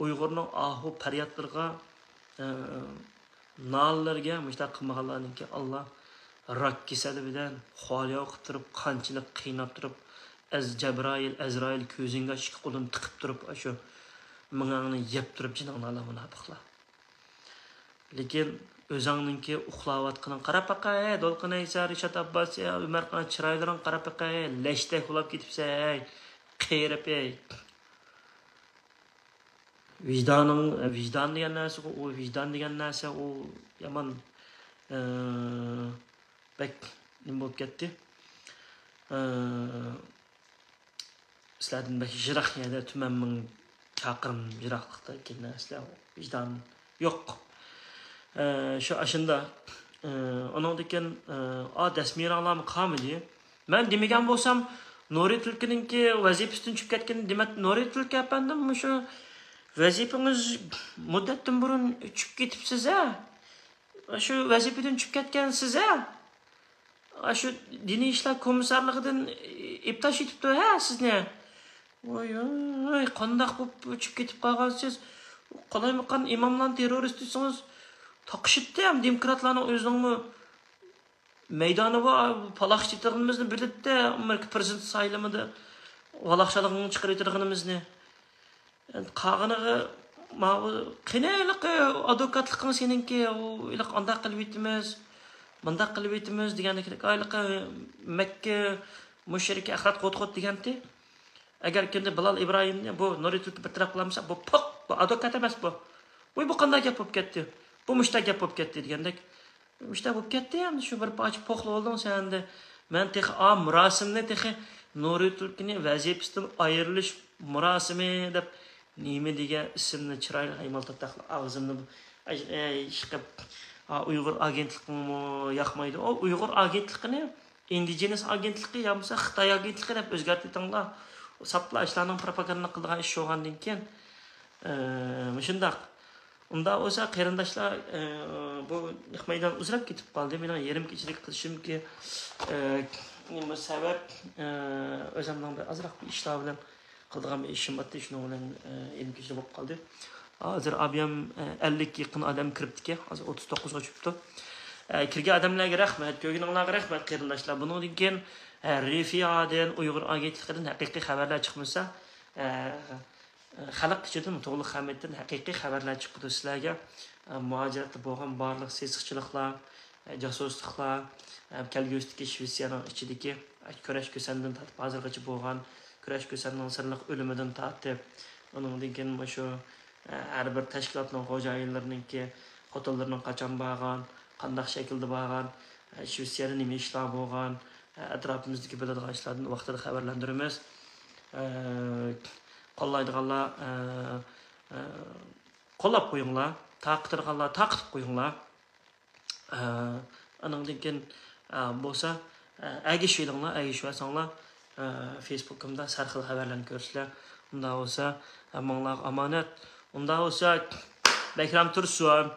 ئۇيغۇرنىڭ ئاھۇ پەريادلىرىغا، ئە، نالىلىرىگە مۇشۇنداق قىلمىغانلارنىڭكى ئاللا راك كېسەلى بىلەن خۇالياۋ قىلىپ تۇرۇپ، قانچىلىك قىيناپ تۇرۇپ، ئەز-، جەبرائىل، ئەزرائىل كۆزۈڭگە ئىككى قولىنى تىقىپ تۇرۇپ، ئاشۇ مېڭەڭنى يەپ تۇرۇپ جېنىڭنى ئالار مۇناپىقلار. لېكىن ئۆزۈڭنىڭكى ئۇخلاۋاتقىنىڭ قاراپ باقاي، ھەي، دولقۇن ئەيسا، رىشات ئابباس، ھەي، ئۆمەر خان، چىرايلىرىڭ قاراپ باقاي، ھەي، لەشتەك بولاپ كېتىپسەن، ھەي، قېرىپ، ھەي. ۋىجدانىڭ، ۋىجدان دېگەن نەرسە، ئۇ ۋىجدان دېگەن نەرسە، ئۇ يامان، ئە، بەك نېمە بولۇپ كەتتى. ئە، سىلەردىن بەك يىراق يەردە، تۈمەن مىڭ چاقىرىم يىراقلىقتا كېلىدىغان سىلەر ۋىجدان يوق. ئە، شۇ ئاشۇندا. ئە، ئۇنىڭدىن كېيىن، ئە، ئا، دەسمىرەڭلارمۇ قالمىدى. مەن دېمىگەن بولسام، نۇرى تۈلكىنىڭكى ۋەزىپىسىدىن چۈشۈپ كەتكىنى دېمەت، نۇرى تۈلكە ئەپەندىم، مۇشۇ ۋەزىپىڭىز مۇددەتتىن بۇرۇن چۈشۈپ كېتىپسىز ھە؟ شۇ ۋەزىپىدىن چۈشۈپ كەتكەنسىز ھە؟ ئاشۇ دىنىي ئىشلار كومىسسارلىقىدىن ئىپتاش ئېتىپتۇ ھە سىزنى؟ ۋاي ۋاي، قانداق بولۇپ ئۆچۈپ كېتىپ قالغانسىز؟ قالايمىقان ئىماملارنى تېررورىست دېسىڭىز، تاقىشىتتى ھەم دېموكراتلارنىڭ ئۆزىنىڭمۇ مەيدانى بار، پالاقشا چېتىغىنىمىزنى بىلەتتى، ئامېرىكا پىرېزىدېنت سايلىمىدا ۋالاقچىلىقىنى چىقىرىۋېتىدىغىنىمىزنى. قالغىنىغا ماۋۇ قېنى ھېلىقى ئادۋوكاتلىقىڭ سېنىڭكى، ئۇ ھېلىقى ئانداق قىلىۋېتىمىز، مۇنداق قىلىۋېتىمىز دېگەندەك، ھېلىقى مەككە مۇشرىكى ئەخلەت قوت قوت دېگەنتى. ئەگەر كىمدە بىلال ئىبراھىمنى بۇ نۇرى تۈلكە بىر تەرەپ قىلالمىسا، بۇ پوق، بۇ ئادۋوكات ئەمەس بۇ. ۋۇي، بۇ قانداق گەپ بولۇپ كەتتى؟ بۇ مۇشۇنداق گەپ بولۇپ كەتتى دېگەندەك. مۇشۇنداق بولۇپ كەتتى ئەمدى، شۇ بىر پارچە پوخلا بولدۇڭ سەن ئەمدى. مەن تېخى ئا مۇراسىمنى، تېخى نۇرى تۈلكىنى ۋەزىپىسىدىن ئايرىلىش مۇراسىمى دەپ نېمە دېگەن ئىسىمنى چىرايلىق ھەيمال تاتاقلا ئاغزىمنى بۇ-، ئەي، ئەي، ئىشقىپ، ئا، ئۇيغۇر ئاگېنتلىقىڭمۇ ياقمايدۇ. ئۇ ئۇيغۇر ئاگېنتلىقىنى ئىندىجېنس ئاگېنتلىقى يا بولمىسا خىتاي ئاگېنتلىقى دەپ ئۆزگەرتىۋېتىڭلار. ساپلا ئاشۇلارنىڭ پروپاگاندا قىلىدىغان ئىشى بولغاندىن كېيىن، ئە، مۇشۇنداق. ئۇنداق بولسا، قېرىنداشلار، ئە، بۇ نەق مەيدان ئۇزىراپ كېتىپ قالدى. مېنىڭ يېرىم كېچىلىك قىلىشىمكى، ئە، نېمە سەۋەب، ئە، ئۆزۈمنىڭ بىر ئازراق بىر ئىشلار بىلەن قىلىدىغان بىر ئىشىم بارتى، شۇنىڭ بىلەن ئېلىم كېچىدە بولۇپ قالدى. ھازىر ئابىيام ئەللىككە يېقىن ئادەم كىرىپتىكەن، ھازىر ئوتتۇز توققۇزغا چۈشۈپتۇ. كىرگەن ئادەملەرگە رەھمەت، كۆرگىنىڭلارغا رەھمەت قېرىنداشلار. بۇنىڭدىن كېيىن رىفىئادىن، ئۇيغۇر ئاگېنتلىقىدىن ھەقىقىي خەۋەرلەر چىقمىسا، خەلق ئىچىدىن، تولۇق خەمىتتىن ھەقىقىي خەۋەرلەر چىقىدۇ سىلەرگە. مۇھاجىرەتتە بولغان بارلىق سېسىقچىلىقلار، جاسۇسلۇقلار، كەلگۈسىدىكى شىۋېتسىيەنىڭ ئىچىدىكى كۈرەش كۈسەندىن تارتىپ ھازىرغىچە بولغان، كۈرەش كۈسەننىڭ سىرلىق ئۆلۈمىدىن تارتىپ، ئۇنىڭدىن كېيىن مۇشۇ ھەر بىر تەشكىلاتنىڭ خوجايىنلىرىنىڭكى خوتۇنلىرىنىڭ قاچان بارغان، قانداق شەكىلدە بارغان، شىۋېتسىيەدە نېمە ئىشلار بولغان، ئەتراپىمىزدىكى بىلىدىغان ئىشلاردىن ۋاقتىدا خەۋەرلەندۈرىمىز. قوللايدىغانلار قوللاپ قويۇڭلار، تارقىتىدىغانلار تارقىتىپ قويۇڭلار. ئانىڭدىن كېيىن بولسا ئەگىشىۋېلىڭلار، ئەگىشىۋەرسەڭلار فېيسبۇكۇمدا ھەر خىل خەۋەرلەرنى كۆرىسىلەر. ئۇنداق بولسا ھەممىڭلارغا ئامانەت. ئۇنداق بولسا بەكرەم تۇرسۇن،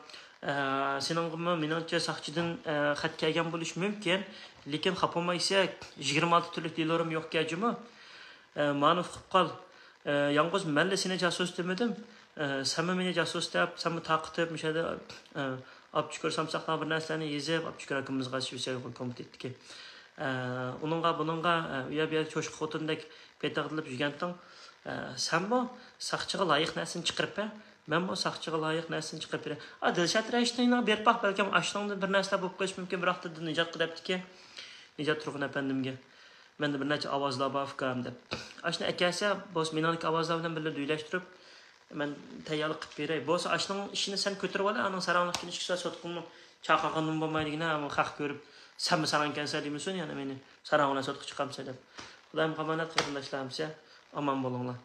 سېنىڭغىمۇ مېنىڭچە ساقچىدىن خەت كەلگەن بولۇشى مۇمكىن، لېكىن خاپا بولمايسەن، يىگىرمە ئالتە تۈرلۈك دېلورۇم يوقكەن جۇمۇ. مانا ئۇقۇپ قال. يالغۇز مەنلا سېنى جاسۇس دېمىدىم. سەنمۇ مېنى جاسۇس دەپ، سەنمۇ تارقىتىپ، مۇشۇ يەردە ئابدۇشۈكۈر سامساقلار بىر نەرسىلەرنى يېزىپ، ئابدۇشۈكۈر ئاكىمىزغا شىۋېتسىيە ئۇيغۇر كومىتېتتىكى ئۇنىڭغا بۇنىڭغا ئۇ يەر بۇ يەر چوشقا خوتۇندەك پېتىغدىلىپ يۈرگەنتىڭ. سەنمۇ ساقچىغا لايىق نەرسىنى چىقىرىپ بەر، مەنمۇ ساقچىغا لايىق نەرسىنى چىقىرىپ بېرەي. ئا، دىلشات رەشىتىڭنىڭ بېرىپ باق، بەلكىم ئاشۇنىڭدىن بىر نەرسىلەر بولۇپ قېلىشى مۇمكىن، بىراق دىدى نىجات دەپتىكەن. نىجات تۇرغۇن ئەپەندىمگە، مەندە بىر نەچچە ئاۋازلار بار ئۇكام دەپ. ئاشۇنى ئەكەلسە بولسا مېنىڭدىكى ئاۋازلار بىلەن بىللە دۈيلەشتۈرۈپ مەن تەييارلىق قىلىپ بېرەي. بولسا ئاشۇنىڭ ئىشىنى سەن كۆتۈرۈۋال، ئانىڭ ساراڭلىق كېلىشكىسە سوتقىمۇ چاقىرغىنىمۇ بولمايدىكىن، ئەمما خەق كۆرۈپ سەنمۇ ساراڭكەنسەن دېمىسۇن يەنە مېنى ساراڭ بىلەن سوتقا چىقامسەن دەپ. خۇدايىم ئامانەت قېرىنداشلار، ھەممىسى ئامان بولۇڭلار.